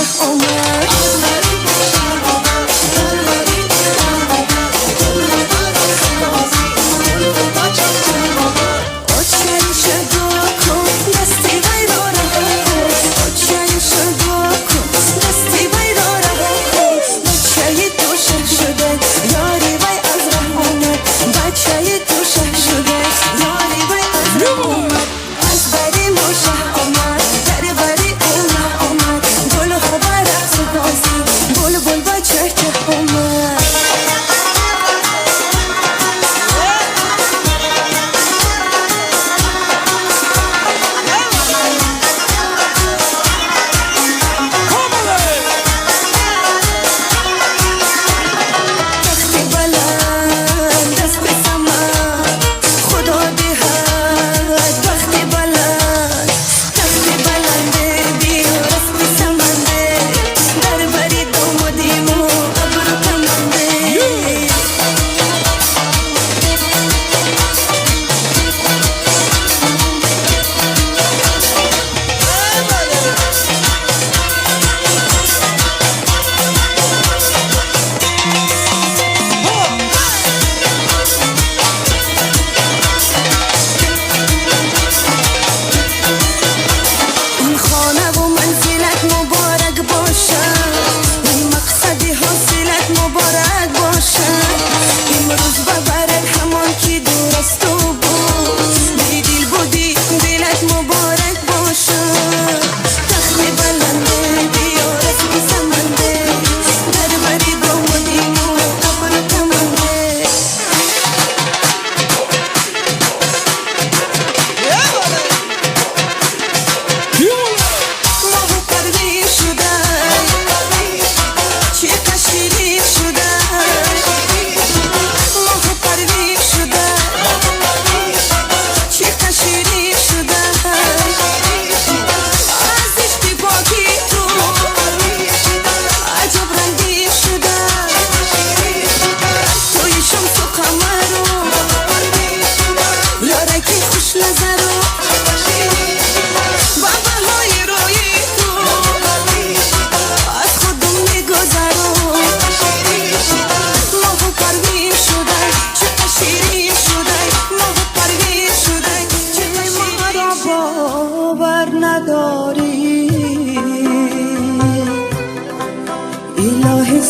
[SPEAKER 1] شه آمد.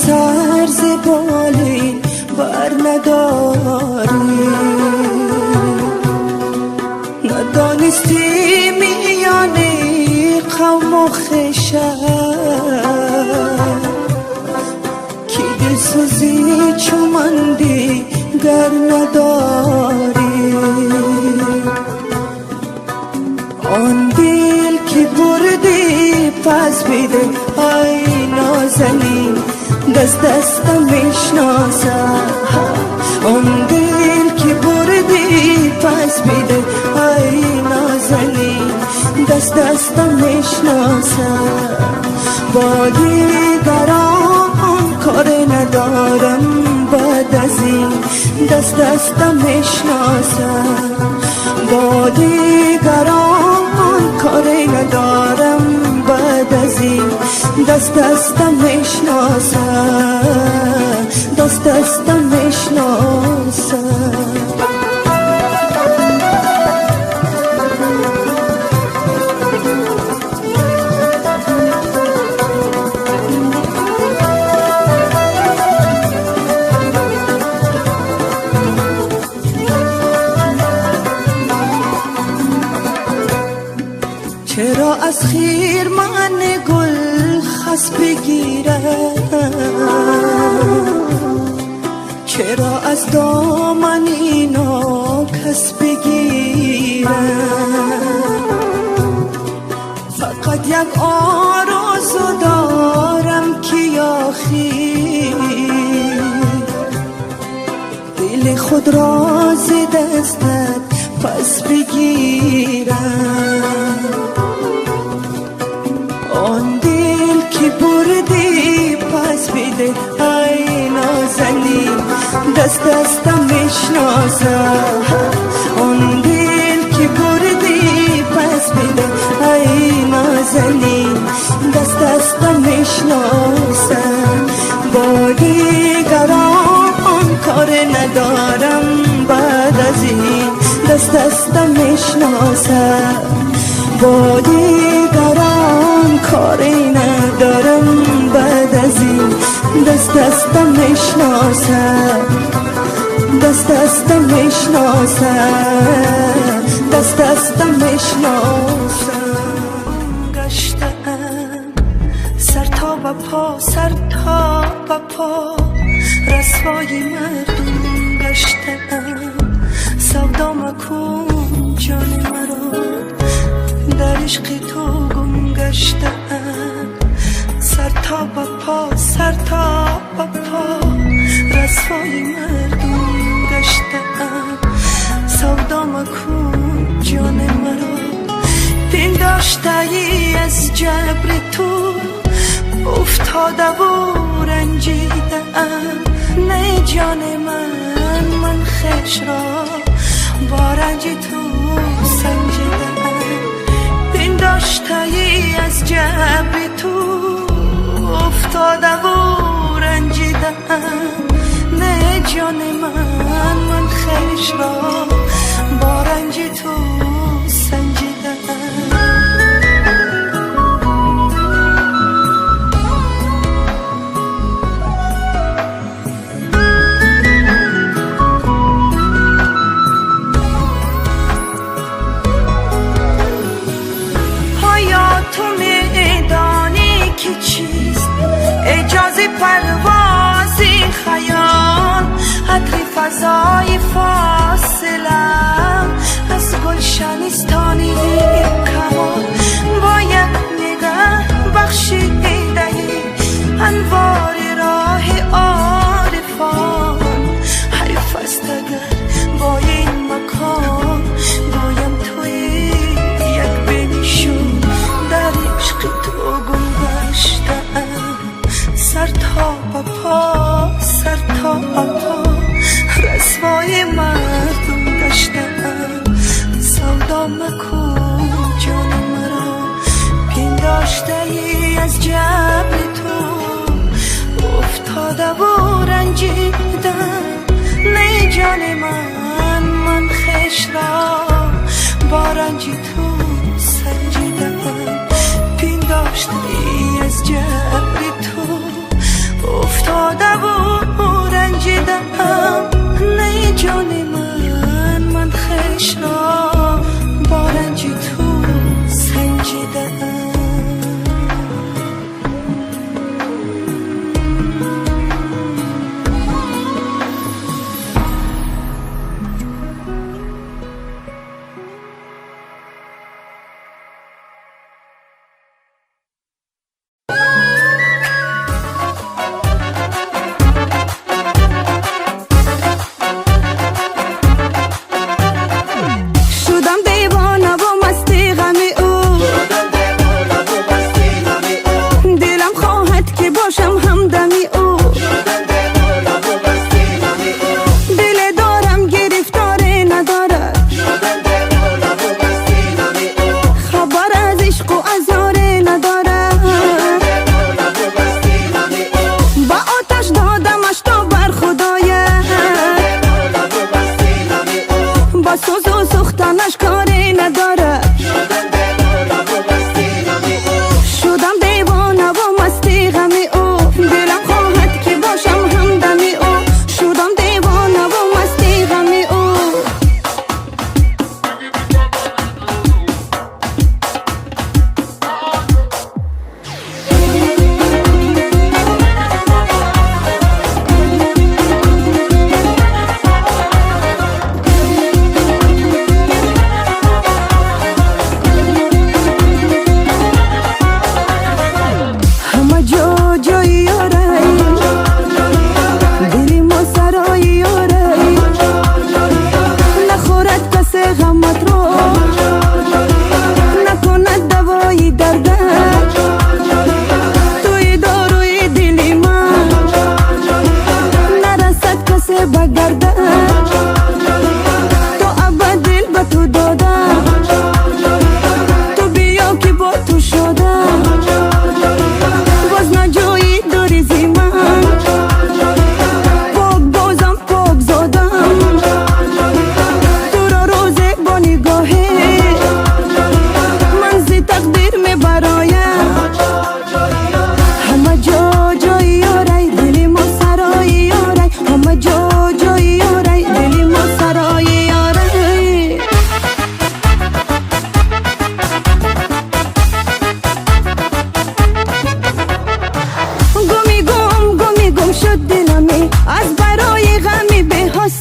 [SPEAKER 1] سر ز بالین بر نداری، ندانستی میان قوم و خویشت که دلسوزی چو من دیگر نداری. آن دل که بردی پس بده ای نازنین، دست دستم میشناسم. آن دل که بردی پس بده ای نازنین، دست دستم میشناسم. با دیگران کار ندارم بعد از این، دست دستم میشناسم. با دیگران کار ندارم بعد از این، دست دستم میشناسم، دست دستم میشناسم. چرا از خیر من گل خس بگیرم، چرا از دامن اینا کس بگیرم؟ فقط یک آرزو دارم که یا خیر دل خود را ز دستت پس بگیرم. آن دل که بردی پس بده ای نازنین، دست دستم میشناسم. آن دل که بردی پس بده ای نازنین، دست دستم میشناسم. میشناسم، با دیگران کار ندارم، بعد از این دست دستم میشناسم، با دیگران کاری ندارم، بعد از این دست دستم میشناسم، دست دستم میشناسم، دست دستم میشناسم. گشتم سر تا به پا، سر تا به پا رسوای مردم گشتم، سودا مکن جان مرا در عشق تو گم گشتم، سر تا به پا، سر تا به پا رسوای مردم گشتم، سودا مکن جان مرا. پنداشته ای از جبر تو افتاده و رنجیدم، نه جان من، من خویش را با رنج تو سنجیدم. پنداشته ای از جبر تو افتاده و رنجیدم، نه جان من، من خویش را با رنج تو سنجیدم. که چیست اجازه پروازی خیال، عطر فضای فاصله از گلشنستانی کمال، باید نگه بخشیده انوار راه عارفان، حیف است اگر با این مکان گویم توی یک بنشون در عشق تو گم گشتم، سر تا به پا، سر تا به پا رسوای مردم گشتم، سودا مکن جان مرا پنداشته ای از جبر تو افتاده و رنجیدم، نه جان من، من خویش را با رنج تو سنجیدم. پنداشته ای از جبر تو افتاده و رنجیدم، نه جان من، من خویش را با رنج تو سنجیدم.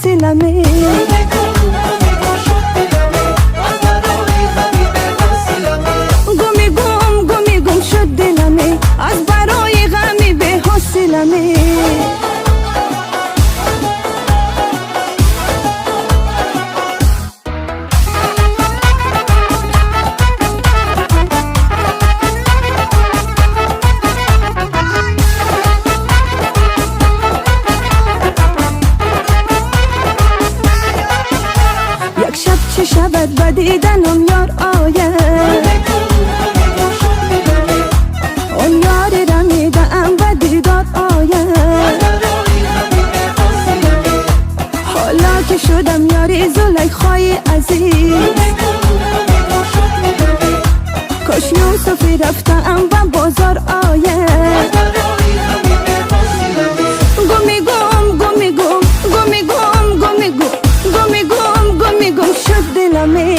[SPEAKER 5] беҳосиламе. Гуми гум, гуми гум шуд диламе аз барои ғами беҳосиламе. Як шаб чӣ шавад ба дидан он ёр ояд, он ёри рамидаам ба дидор ояд. Ҳоло ки шудам ёри Зулайхои азиз, кош Юсуфи рафтаам ба бозор ояд. Гуми гум, гуми гум, гуми гум, гуми гум, гуми гум, гуми гум шуд диламе.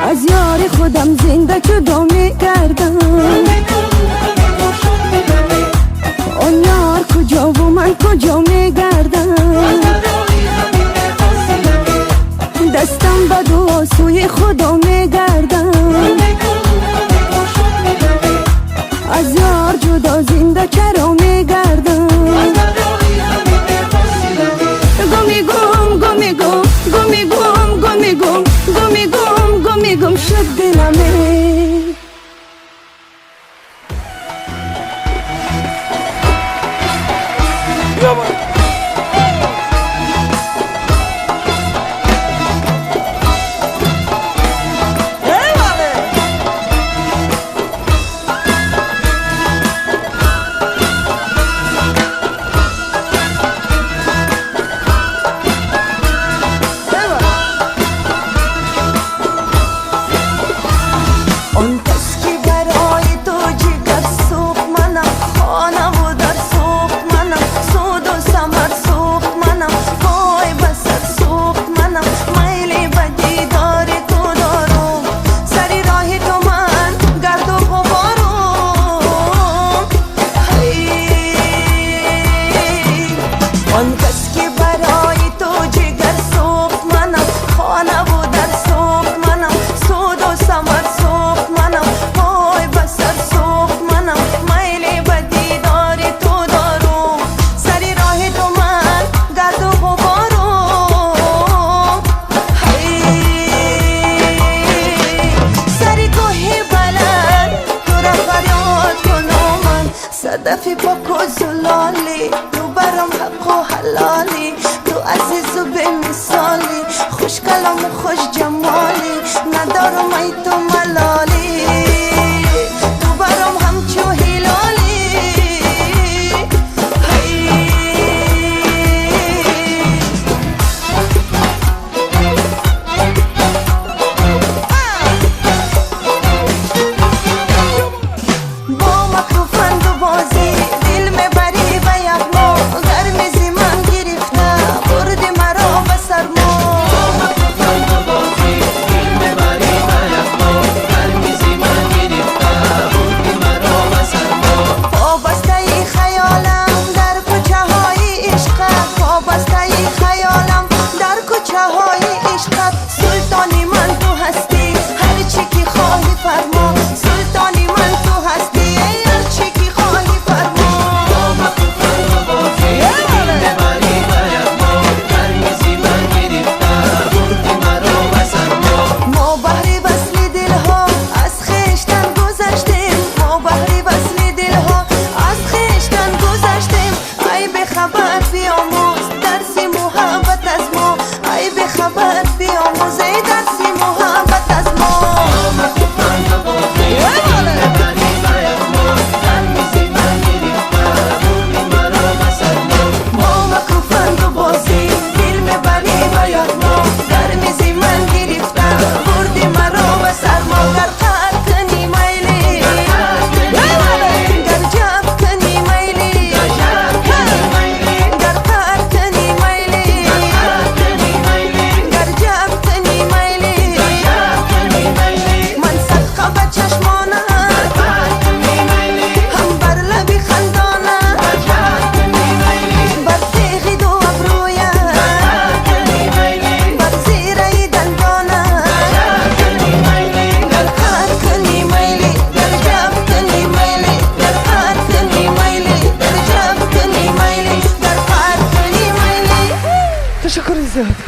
[SPEAKER 5] Аз ёри худам зинда ҷудо мегардам, он ёр куҷову ман куҷо мегардам. Дастам ба дуо сӯи Худо мегардам, аз ёр ҷудо зинда чаро мегардам. Гуми гум, гуми гум, гуми гум, гуми гум, гуми гум, гуми гум шуд диламе. Он кас ки барои ту ҷигар сӯхт манам, хонаву дар сӯхт манам, суду самар сӯхт манам, пой ба сар сӯхт манам, майли ба дидори ту дорум, сари роҳи ту ман гарду ғуборум. Он кас ки барои ту ҷигар сӯхт манам, хонаву дар сӯхт манам, суду самар сӯхт манам, пой ба сар сӯхт манам, майли ба дидори ту дорум, сари роҳи ту ман гарду ғуборум. Сари кӯҳи баланд тура фарёд кунам ман, садафи поку зулолӣ, ту баром ҳаққу ҳалолӣ, ту азизу бемисолӣ, хушкалому хушҷамолӣ, надорам ай ту малолӣ, ту баром ҳамчу ҳилолӣ. Бо макру фанду бозӣ дил мебарӣ ба яғмо, гарми зи ман гирифта бурди маро ба сармо.
[SPEAKER 7] Ташаккури зиёд.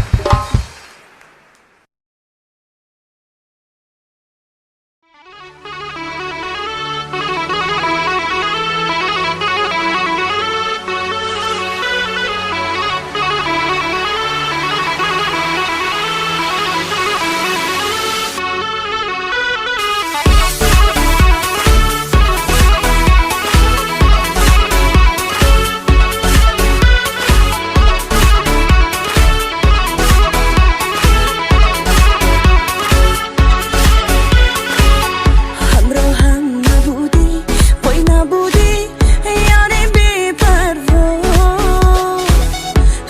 [SPEAKER 1] Ҳамроҳам набудӣ, вой, набудӣ, ёри бепарво.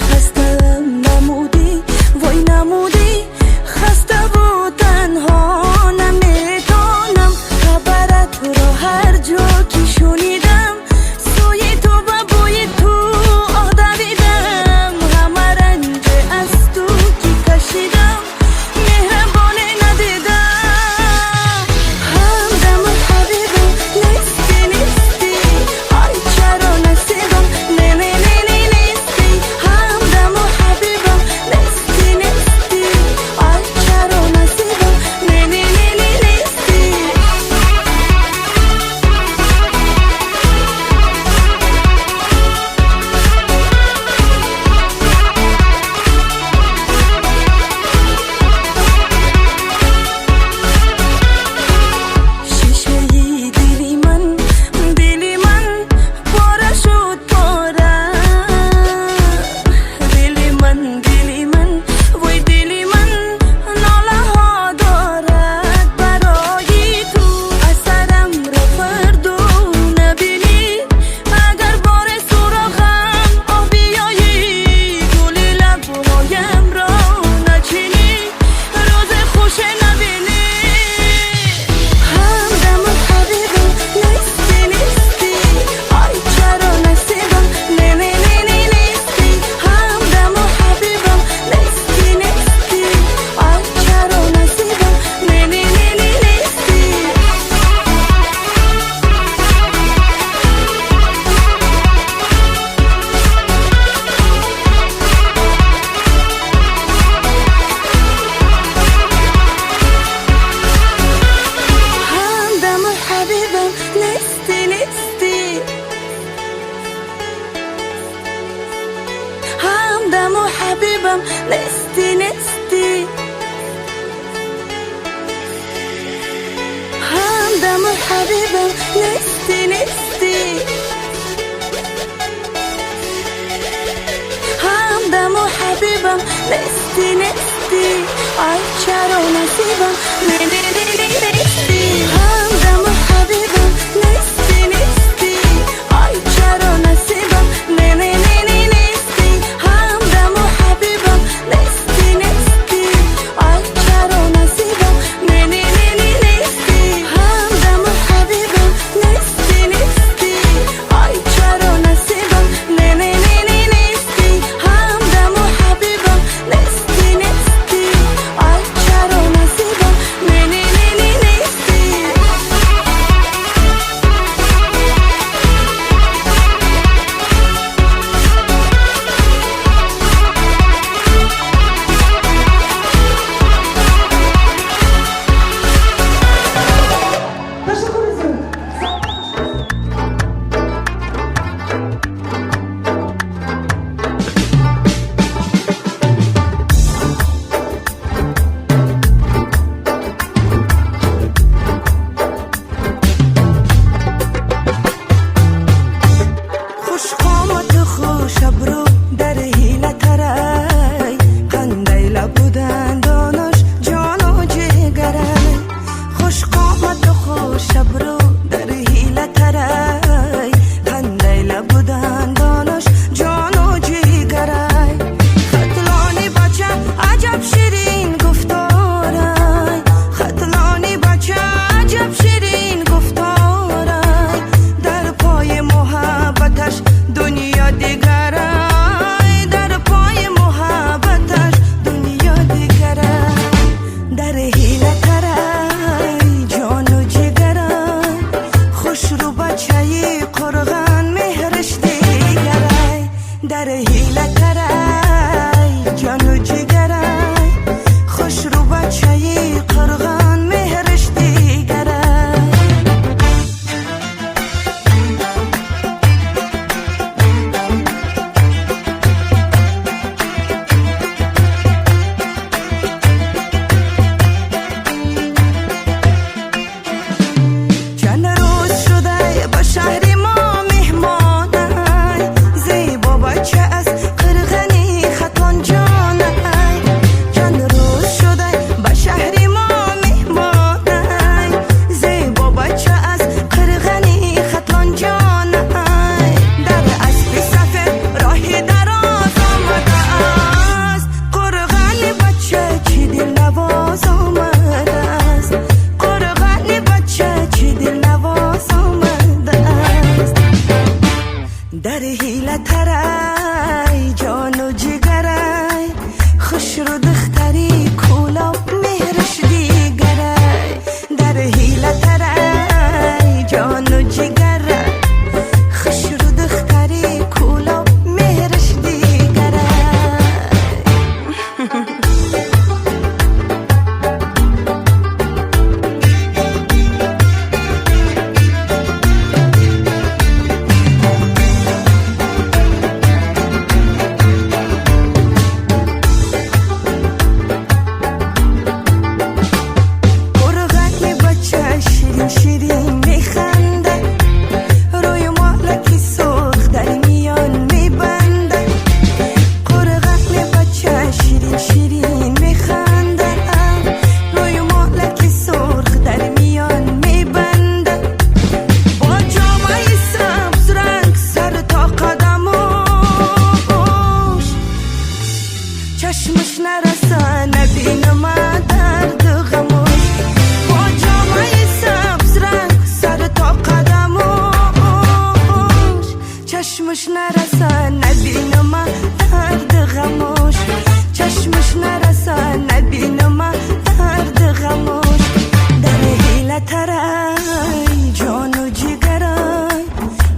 [SPEAKER 1] Хастаам намудӣ, вой, намудӣ, хаставу танҳо. Наметонам, хабаратро ҳар ҷо ки шунидам, сӯи ту ба бӯи ту оҳ давидам. Ҳама ранҷе аз ту ки кашидам, меҳрабоне надидам. Ҳамдаму ҳабибам нести, нести, ай, чаро насибам не, не, не, не, нести. Ҳамдаму ҳабибам нести, нести, ай, чаро насибам не, не, не, не, нести. Шишаи дили ман, дили ман пора шуд, пора. Дили ман, дили ман, вой, дили ман нолаҳо дорад барои ту. Асарамро фардо набинӣ, агар боре суроғам оҳ биёӣ, гули лабҳоямро начинӣ, рӯзи хуше набинӣ. Ҳамдаму ҳабибам нести, нести, ай, чаро насибам не, не, не, не, нести. Ҳамдаму ҳабибам нести, нести, ай, чаро насибам не, не, не, не, нести. Ҳамдаму ҳабибам нести, нести. Ҳамдаму ҳабибам нести, нести. Ҳамдаму ҳабибам нести, нести. Ҳамдаму ҳабибам нести, нести, ай, чаро насибам не, не, не, не, нести. Ҳамдаму ҳабибам нести, нести, ай, чаро насибам не, не, не, не, нести. Ҳамдаму ҳабибам нести, нести, ай, чаро насибам не, не, не, не, нести. Ҳамдаму ҳабибам нести, нести, ай, чаро насибам не, не, не, не, нести. Ҳамдаму ҳабибам нести, нести, ай, чаро насибам не, не, не.
[SPEAKER 5] Хушрӯ духтари Кӯлоб, меҳраш дигарай, дар ҳила тарай, ҷону ҷигарай. Хушрӯ духтари Кӯлоб, меҳраш дигарай. Қурғани бача ширин ширин механдад, рӯи молаки сурх дар миён мебандад. Қурғани бача ширин ширин механдад, рӯи молаки сурх дар миён мебандад. Бо ҷомаи сабзранг сар то қадамош, чашмаш нараса набинама дарду ғамош. Бо ҷомаи сабзранг сар то қадамош, чашмаш нараса набинама дарду ғамош. Чашмаш нараса набинама дарду ғамош. Дар ҳила тарай, ҷону ҷигарай,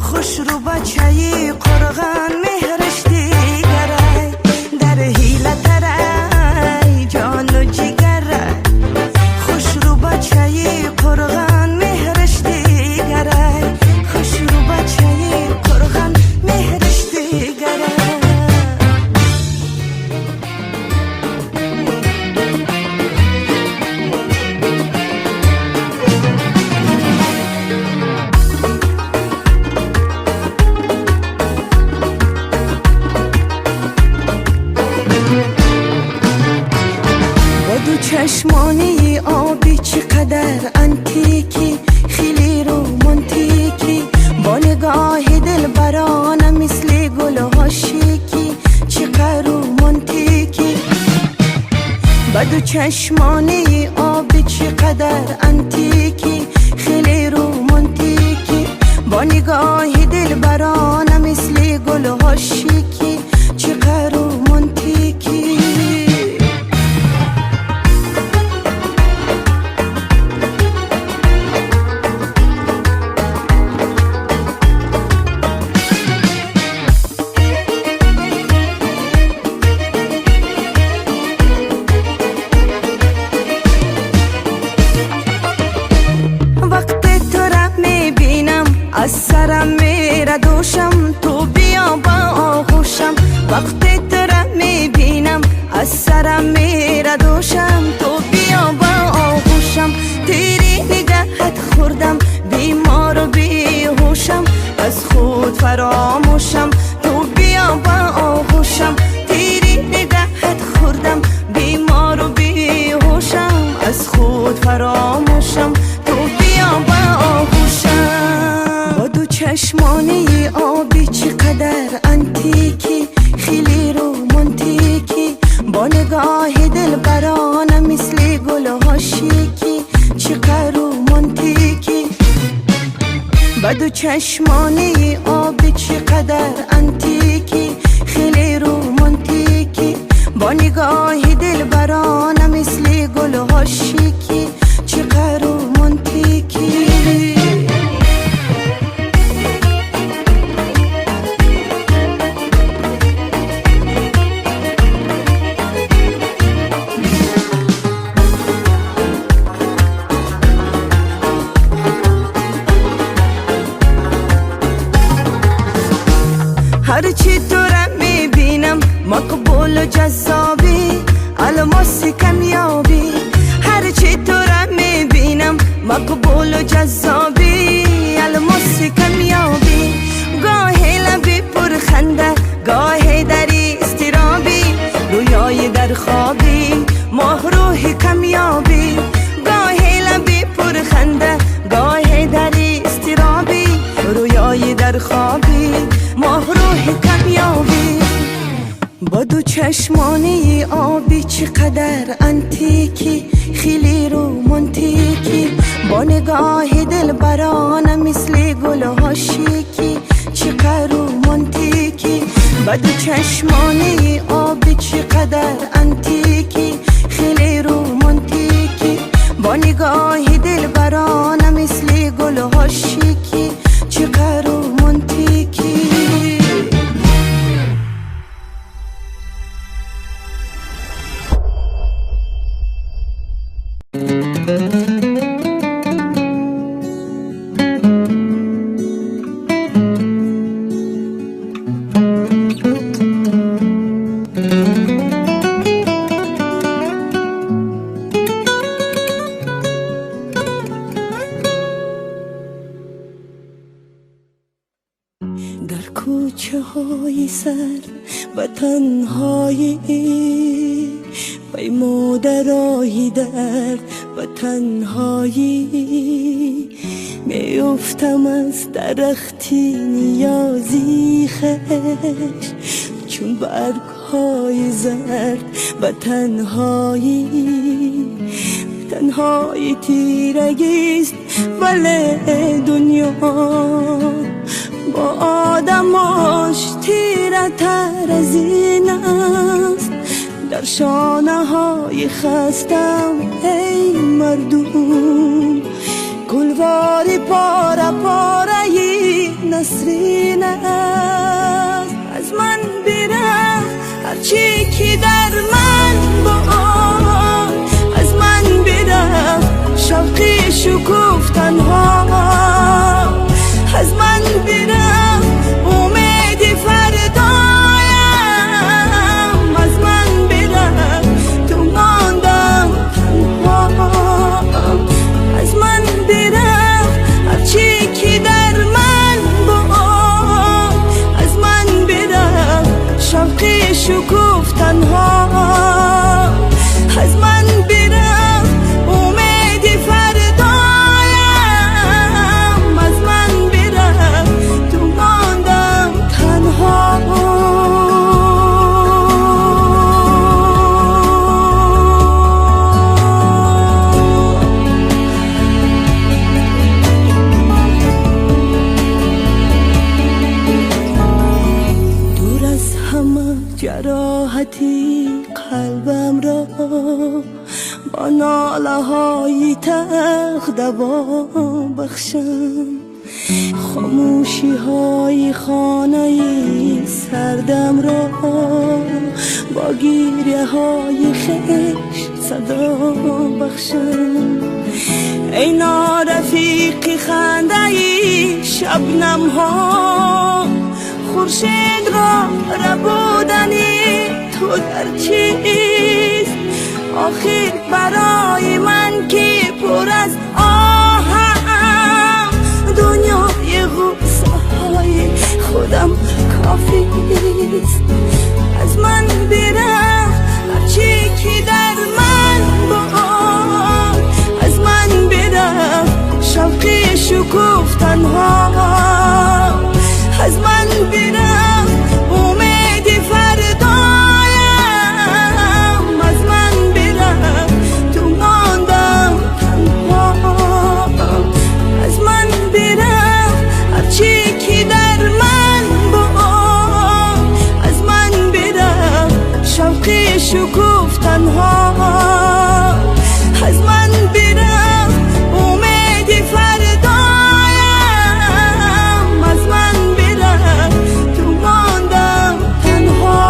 [SPEAKER 5] хушрӯ бачаи Қурғон, меҳраш дигарай. Дар ҳила тарай, ҷону ҷигарай, хушрӯ бачаи Қурғон, меҳраш дигарай. Хушрӯ бачаи Қурғон, меҳраш дигарай. Бо ду чашмони обӣ чӣ қадар антикӣ, хеле романтикӣ. Бо нигоҳи дилбарона мисли гулҳо шикӣ, чӣ қадар романтикӣ. Ба ду чашмони обӣ чӣ қадар антикӣ, хеле романтикӣ. Бо нигоҳи дилбарона мисли гулҳо шикӣ, чӣ қадар романтикӣ. Вақте тура мебинам, аз сарам мера дӯшам, ту биё ба оғӯшам. Вақте тура мебинам, аз сарам мера дӯшам, ту биё ба оғӯшам. Тири нигаҳат хӯрдам, бемору беҳушам, аз худ фаромӯшам, ту биё ба оғӯшам. Тири нигаҳат хӯрдам, бемору беҳушам, аз худ фаромӯшам, ту биё ба оғӯшам. Бо ду чашмони обӣ чӣ қадар антикӣ, хеле романтикӣ. Бо нигоҳи дилбарона мисли гулҳо шикӣ, чӣ қадар романтикӣ. Ба ду чашмони обӣ чӣ қадар антикӣ, хеле романтикӣ. Бо нигоҳи дилбарона мисли гулҳо шикӣ, чӣ қадар романтикӣ. Ҳарчи тура мебинам, мақбулу ҷаззобӣ, алмоси камёбӣ. Ҳарчи тура мебинам, мақбулу ҷаззобӣ, алмоси камёбӣ. Гоҳе лаби пурханда, гоҳе дар изтиробӣ, рӯёи дар хобӣ, моҳрӯҳи камёбӣ. Гоҳе лаби пурханда, гоҳе дар изтиробӣ, рӯёи дар хобӣ, моҳрӯҳи камёбӣ. Бо ду чашмони обӣ чӣ қадар антикӣ, хеле романтикӣ. Бо нигоҳи дилбарона мисли гулҳо шикӣ, чӣ қадар романтикӣ. Ба ду чашмони обӣ чӣ қадар антикӣ. Нигоҳи дилбарона мисли гулҳо шики, чӣ қадр романтикӣ. Дар кӯчаҳои сард ба танҳоӣ, паймуда роҳи дард ба танҳоӣ, меуфтам аз дарахти ниёзи хеш, чун баргҳои зард ба танҳоӣ. Танҳоӣ тирагист, вале дунё бо одамош тиратар аз ин аст. Дар шонаҳои хастам эй мардум, гулвори пора пораи Насрин аст. Аз ман бирафт ҳарчи ки дар ман буд, аз ман бирафт шавқи шукуфтанҳо, аз ман бирафт умеди фардоям, аз ман бирафт ту мондам танҳо, аз ман бирафт ҳарчи ки дар ман буд, аз ман бирафт шавқи шукуфтанҳо, аз ман бирафт умеди фардоям, аз ман бирафт ту мондам танҳо. Дур аз ҳама ҷароҳати қалбамро бо нолаҳои тах даво бахшам, хомӯшиҳои хонаи сардамро бо гиряҳои хеш садо бахшам. Эй норафиқи хандаи шабнамҳо, хуршедро рабудани ту дар чист? Охир барои ман ки пур аз оҳам, дунёи ғуссаҳои худам кофист. Аз ман бирафт ҳарчи ки дар ман буд, аз ман бирафт шавқи шукуфтанҳо, аз ман бирафт умеди фардоям, аз ман бирафт ту мондам танҳо, аз ман бирафт ҳарчи ки дар ман буд, аз ман бирафт шавқи шукуфтанҳо, аз ман бирафт умеди фардоям, аз ман бирафт ту мондам танҳо.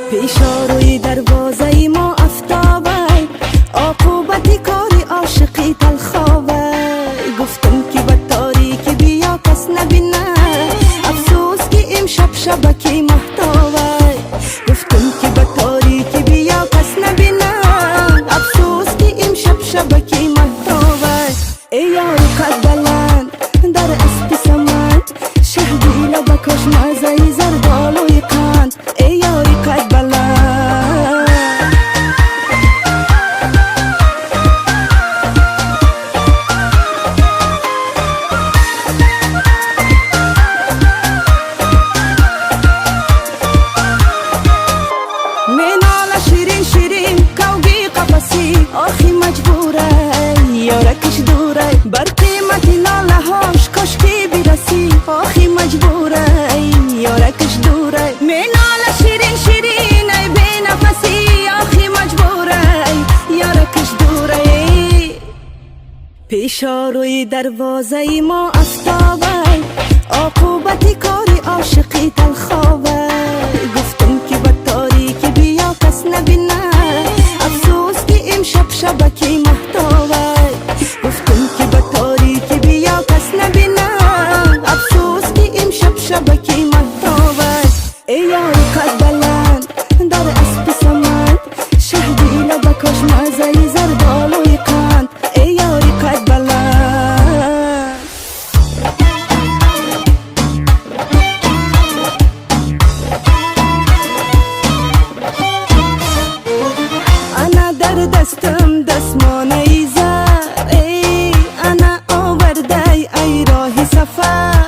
[SPEAKER 5] Пешорои дарвозаи мо афтобай, оқубати кори ошиқӣ талховай. Гуфтам ки ба торикӣ биё кас набинад, афсӯс ки имшаб шабаки маҳтобай. Гуфтам ки ба торикӣ биё кас набинад, афсӯс ки имшаб шабаки маҳтобай. Эй ёри қад баланд дар аспи саманд, шаҳди лабакош маззаи зардолуи қанд. Эй ёри қад баланд. Ишораи дарвозаи мо афтобай, оқубати кори ошиқӣ талхобай. Гуфтам ки ба торикӣ биё, кас набинад, афсӯс ки имшаб шабаки маҳтобай. Гуфтам ки ба торикӣ биё, кас набинад, афсӯс ки имшаб шабаки маҳтобай. Эй ёри қад баланд, дар аспи саманд, шаҳди лабакош маззаи зардолуи қанд. Эй ёри қад баланд. Ана дар дастам дастмонаи зар, эй ана овардай ай роҳи сафар.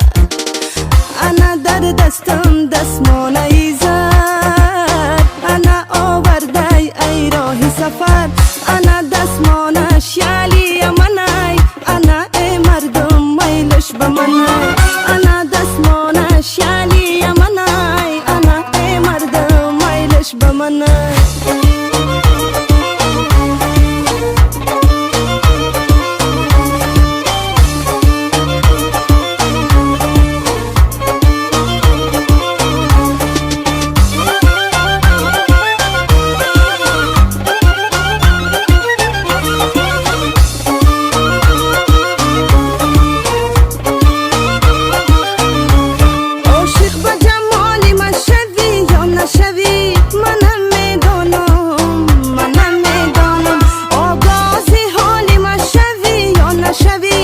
[SPEAKER 5] Ана дар дастам дастмонаи зар, ана овардай ай роҳи сафар. Ана дастмонаш ялия манай, ана э мардум майлаш ба манай. Ана дастмонаш ялия манай, ана э мардум майлаш ба манай. Ошиқ ба ҷамоли ман шавӣ ё нашавӣ, ман намедонам, ман намедонам. Оғози ҳоли ман шавӣ ё нашавӣ,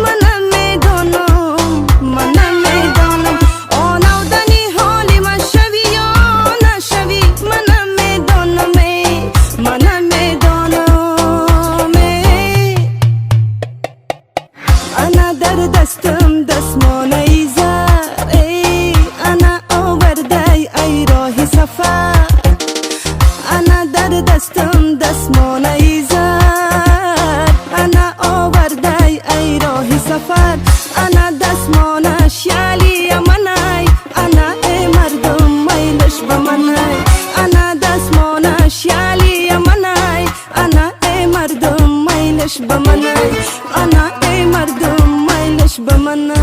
[SPEAKER 5] ман намедонам, ман намедонам. Онавдани ҳоли ман шавӣ ё нашавӣ, ман намедонам, эй, ман намедонам, эй. Ана дар дастам дастмонаи зар, эй ана овардай ай роҳи сафар. Ана дар дастам дастмонаи зар, ана овардай ай роҳи сафар. Ана дастмонаш ялия манай, ана э мардум майлаш ба манай. Ана дастмонаш ялия манай, ана э мардум майлаш ба манай. Ана э мардум майлаш ба манай.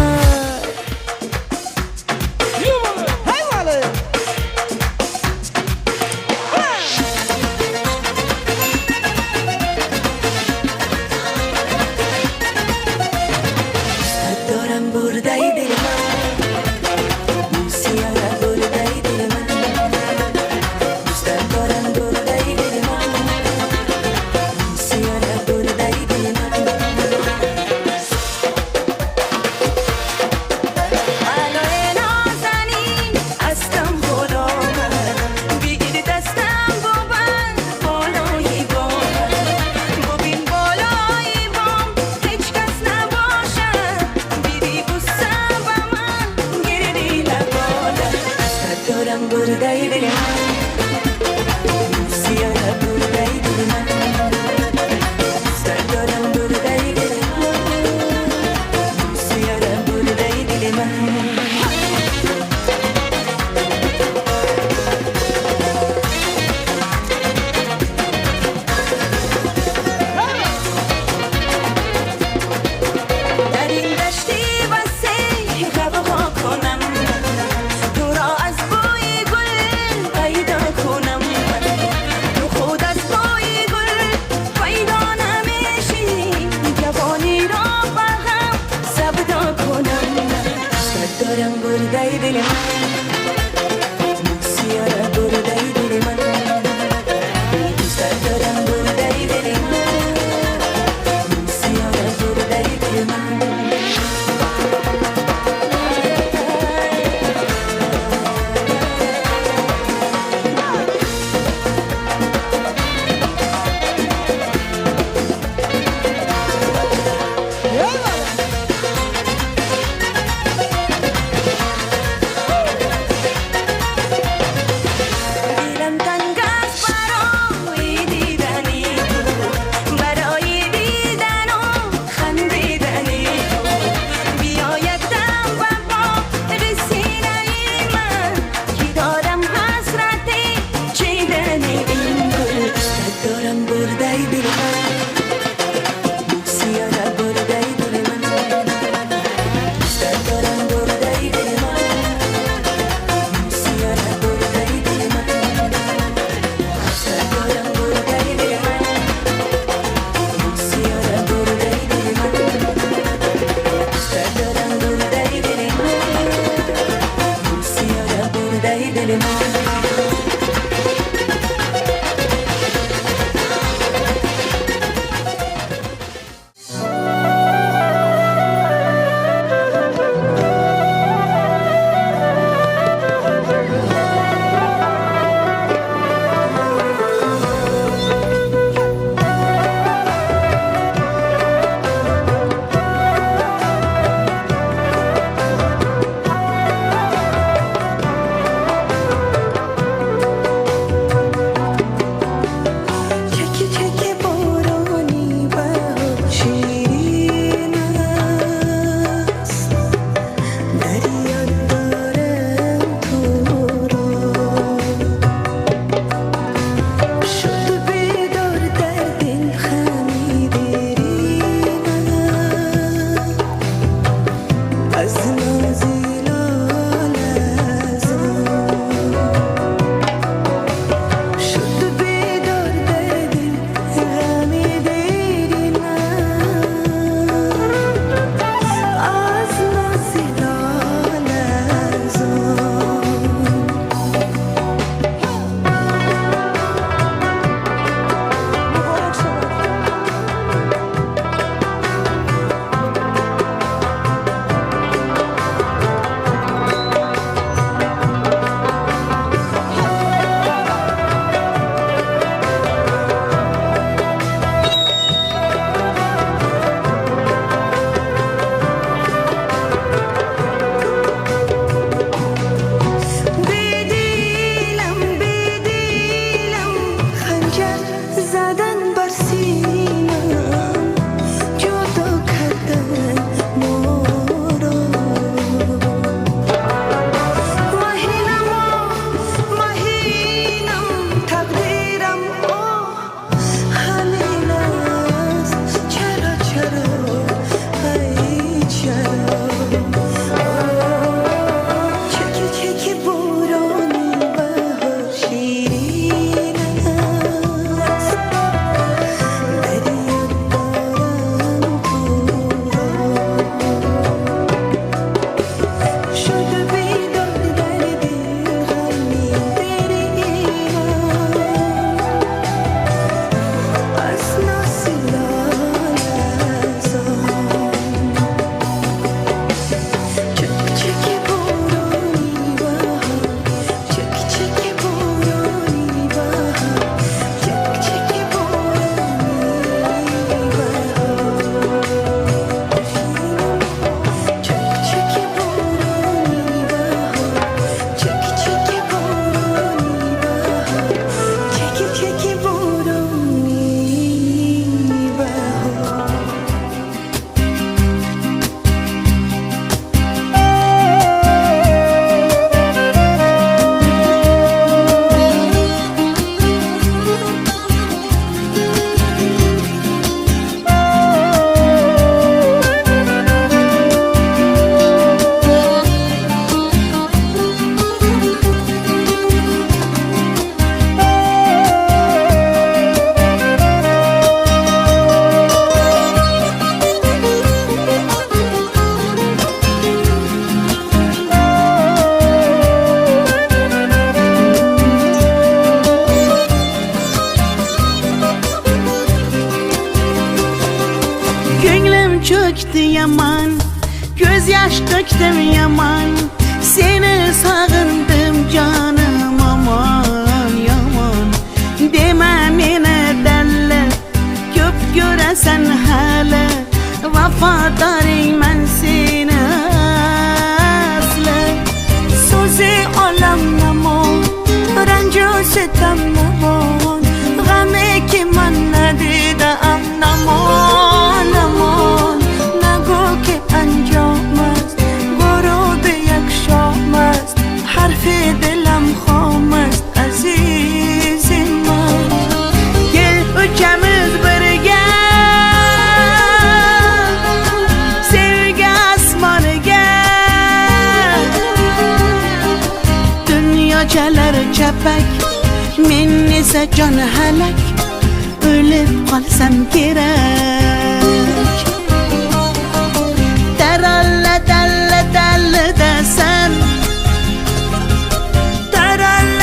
[SPEAKER 1] Дорам бурдаи дили ман, мусиёра бурдаи дили ман. Дӯстат дорам бурдаи дили ман, мусиёра бурдаи дили ман. Балои нозанин астам ғуломам, бигир дастам бубанд болои бомам. Бубин болои бом ҳеҷ кас набошад, биди бусам ба ман гирди лабонам.
[SPEAKER 5] Дӯстат дорам бурдаи дили ман, мусиёра бурдаи дили ман. Дӯстат дорам бурдаи дили ман, мусиёра бурдаи дили ман. Дар ин дашти васеъ ғавғо кунам, туро аз бӯи гул пайдо кунам. Ту худ аз бӯи гул
[SPEAKER 7] Cho'kdi yaman, ko'z yosh to'kdim yaman, seni sog'indim jonim aman yomon. Dema meni dalla, ko'p ko'rasan hali, vafodoringman seni asli.
[SPEAKER 5] So'zi olam namon, ranju sitam namon, g'ami ki man nadidam namon namon. Nagу ки анҷом аст, ғуруби як шом аст, ҳарфи дилам хом аст, азизи ман.
[SPEAKER 7] Gel uchamiz birga sevgi osmoniga, dunyo chalar chapak, men esa jon halak, o'lib qolsam kerak. Taralla talla talla dasan,
[SPEAKER 5] taralla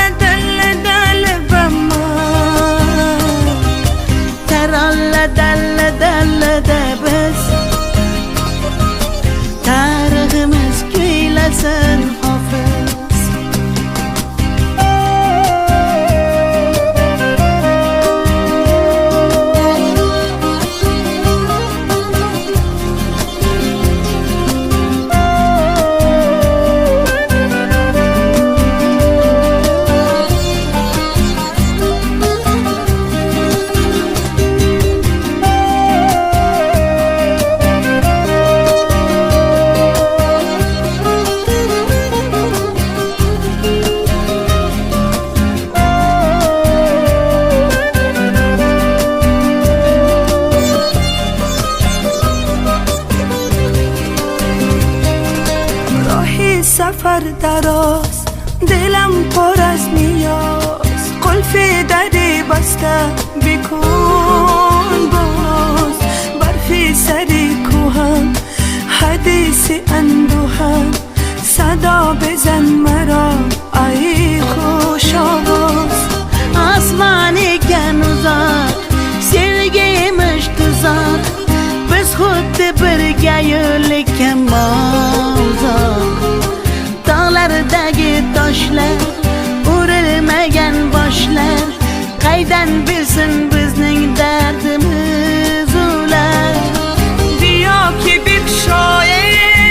[SPEAKER 5] Сафар дароз, дилам пур аз ниёз, қулфи дари баста бикун боз. Барфи сари кӯҳам, ҳадиси андӯҳам, садо бизан маро, ай хуш овоз.
[SPEAKER 7] Osmon ekan uzoq, sevgi emish tuzoq. Biz xuddi birga yo'llikka uzoq. Tog'lardagi toshlar, urilmagan boshlar, qaydan bilsin bizning dardimiz ular.
[SPEAKER 5] بیا که بگشاییم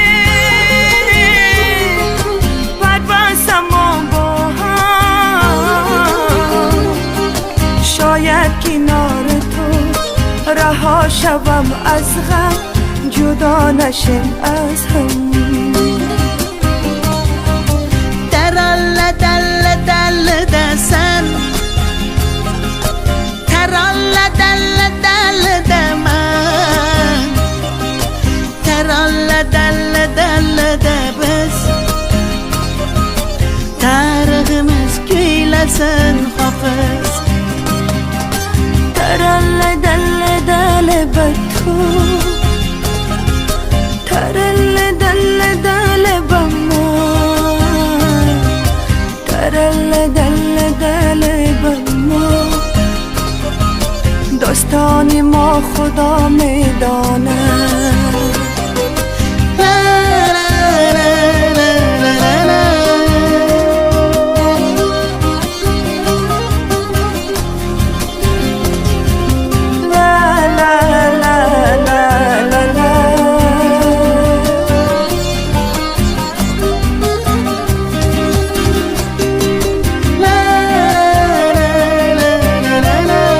[SPEAKER 5] پرواز ما با هم. شاید کنار تو رها شوم از غم، جدا نشیم از هم.
[SPEAKER 7] Taralla dalla dalla dasan, taralla dalla dalla daman, taralla dalla dalla da biz tariximiz kuylasin hofiz.
[SPEAKER 5] ترلا دل دل بتو، ترلا دل دل بما، ترلا دل دل بما. داستان ما خدا میداند.
[SPEAKER 7] La la la la la la.
[SPEAKER 5] لا لا لا لا لا لا.
[SPEAKER 7] La la la la la.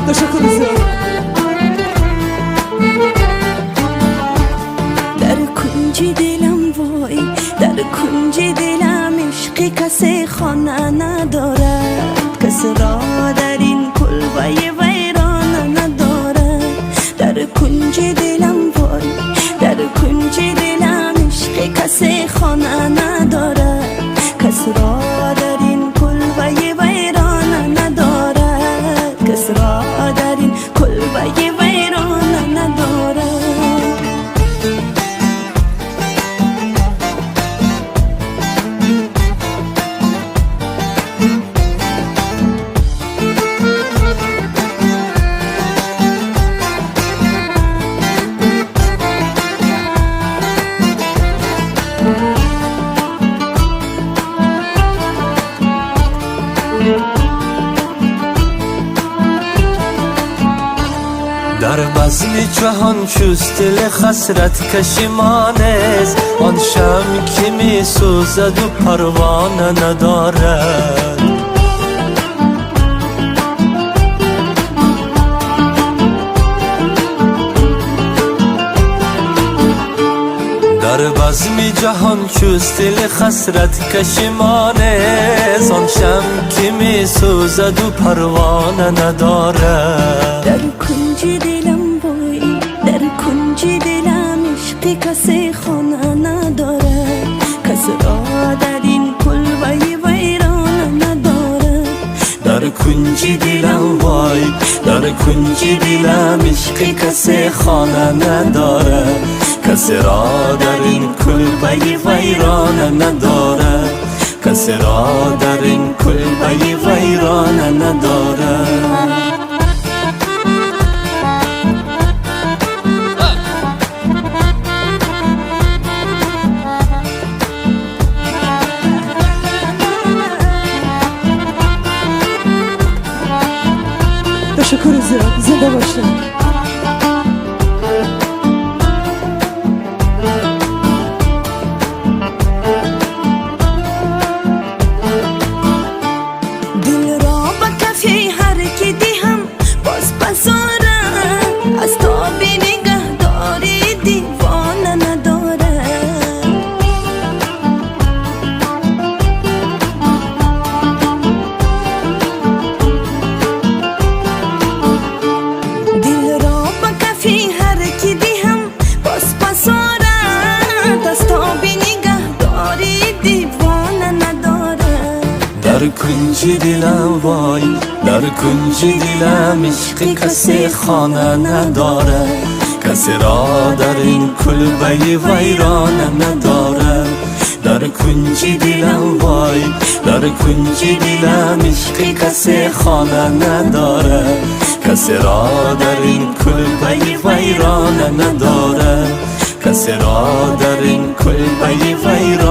[SPEAKER 1] Ташаккур зиёд.
[SPEAKER 5] Дар кунҷи дилам вой, дар кунҷи дилам ишқи касе хона надорад. Кас ро дар ин кулбаи вайрона надорад. Дар кунҷи дилам вой, дар кунҷи дилам ишқи касе хона надорад. Кас ро дар ин кулбаи вайрона надорад. Кас ро дар ин кулбаи вайрона надорад.
[SPEAKER 4] Дар базми ҷаҳон чуст дили хасраткаши мо нест, он шам ки месӯзаду парвона надорад. Дар базми ҷаҳон чуст дили хасраткаши мо нест, он шам ки месӯзаду парвона надорад.
[SPEAKER 5] Дар кунҷи дилам вой, дар кунҷи дилам ишқи касе хона надорад. Кас ро дар ин кулбаи вайрона надорад.
[SPEAKER 4] Дар кунҷи дилам вой, дар кунҷи дилам ишқи касе хона надорад. Касе ро дар ин кулбаи вайрона надорад. Касе ро дар ин кулбаи вайрона надорад.
[SPEAKER 2] Зинда бошед.
[SPEAKER 5] Дилро ба кафи ҳар ки диҳам, боз пасорам. Аз тоби нигаҳдорӣ девона надорам. Дилро ба кафи ҳар ки диҳам, боз пасорад. Аз тоби нигаҳдорӣ девона надорам.
[SPEAKER 6] Дар кунҷи дилам, вой, дар кунҷи дилам ишқи касе хона надорад. Касеро дар ин кулбаи вайрона надорад. Дар кунҷи дилам, вой, дар кунҷи дилам ишқи касе хона надорад. Касеро дар ин кулбаи вайрона надорад. Касеро дар ин кулбаи вайрона.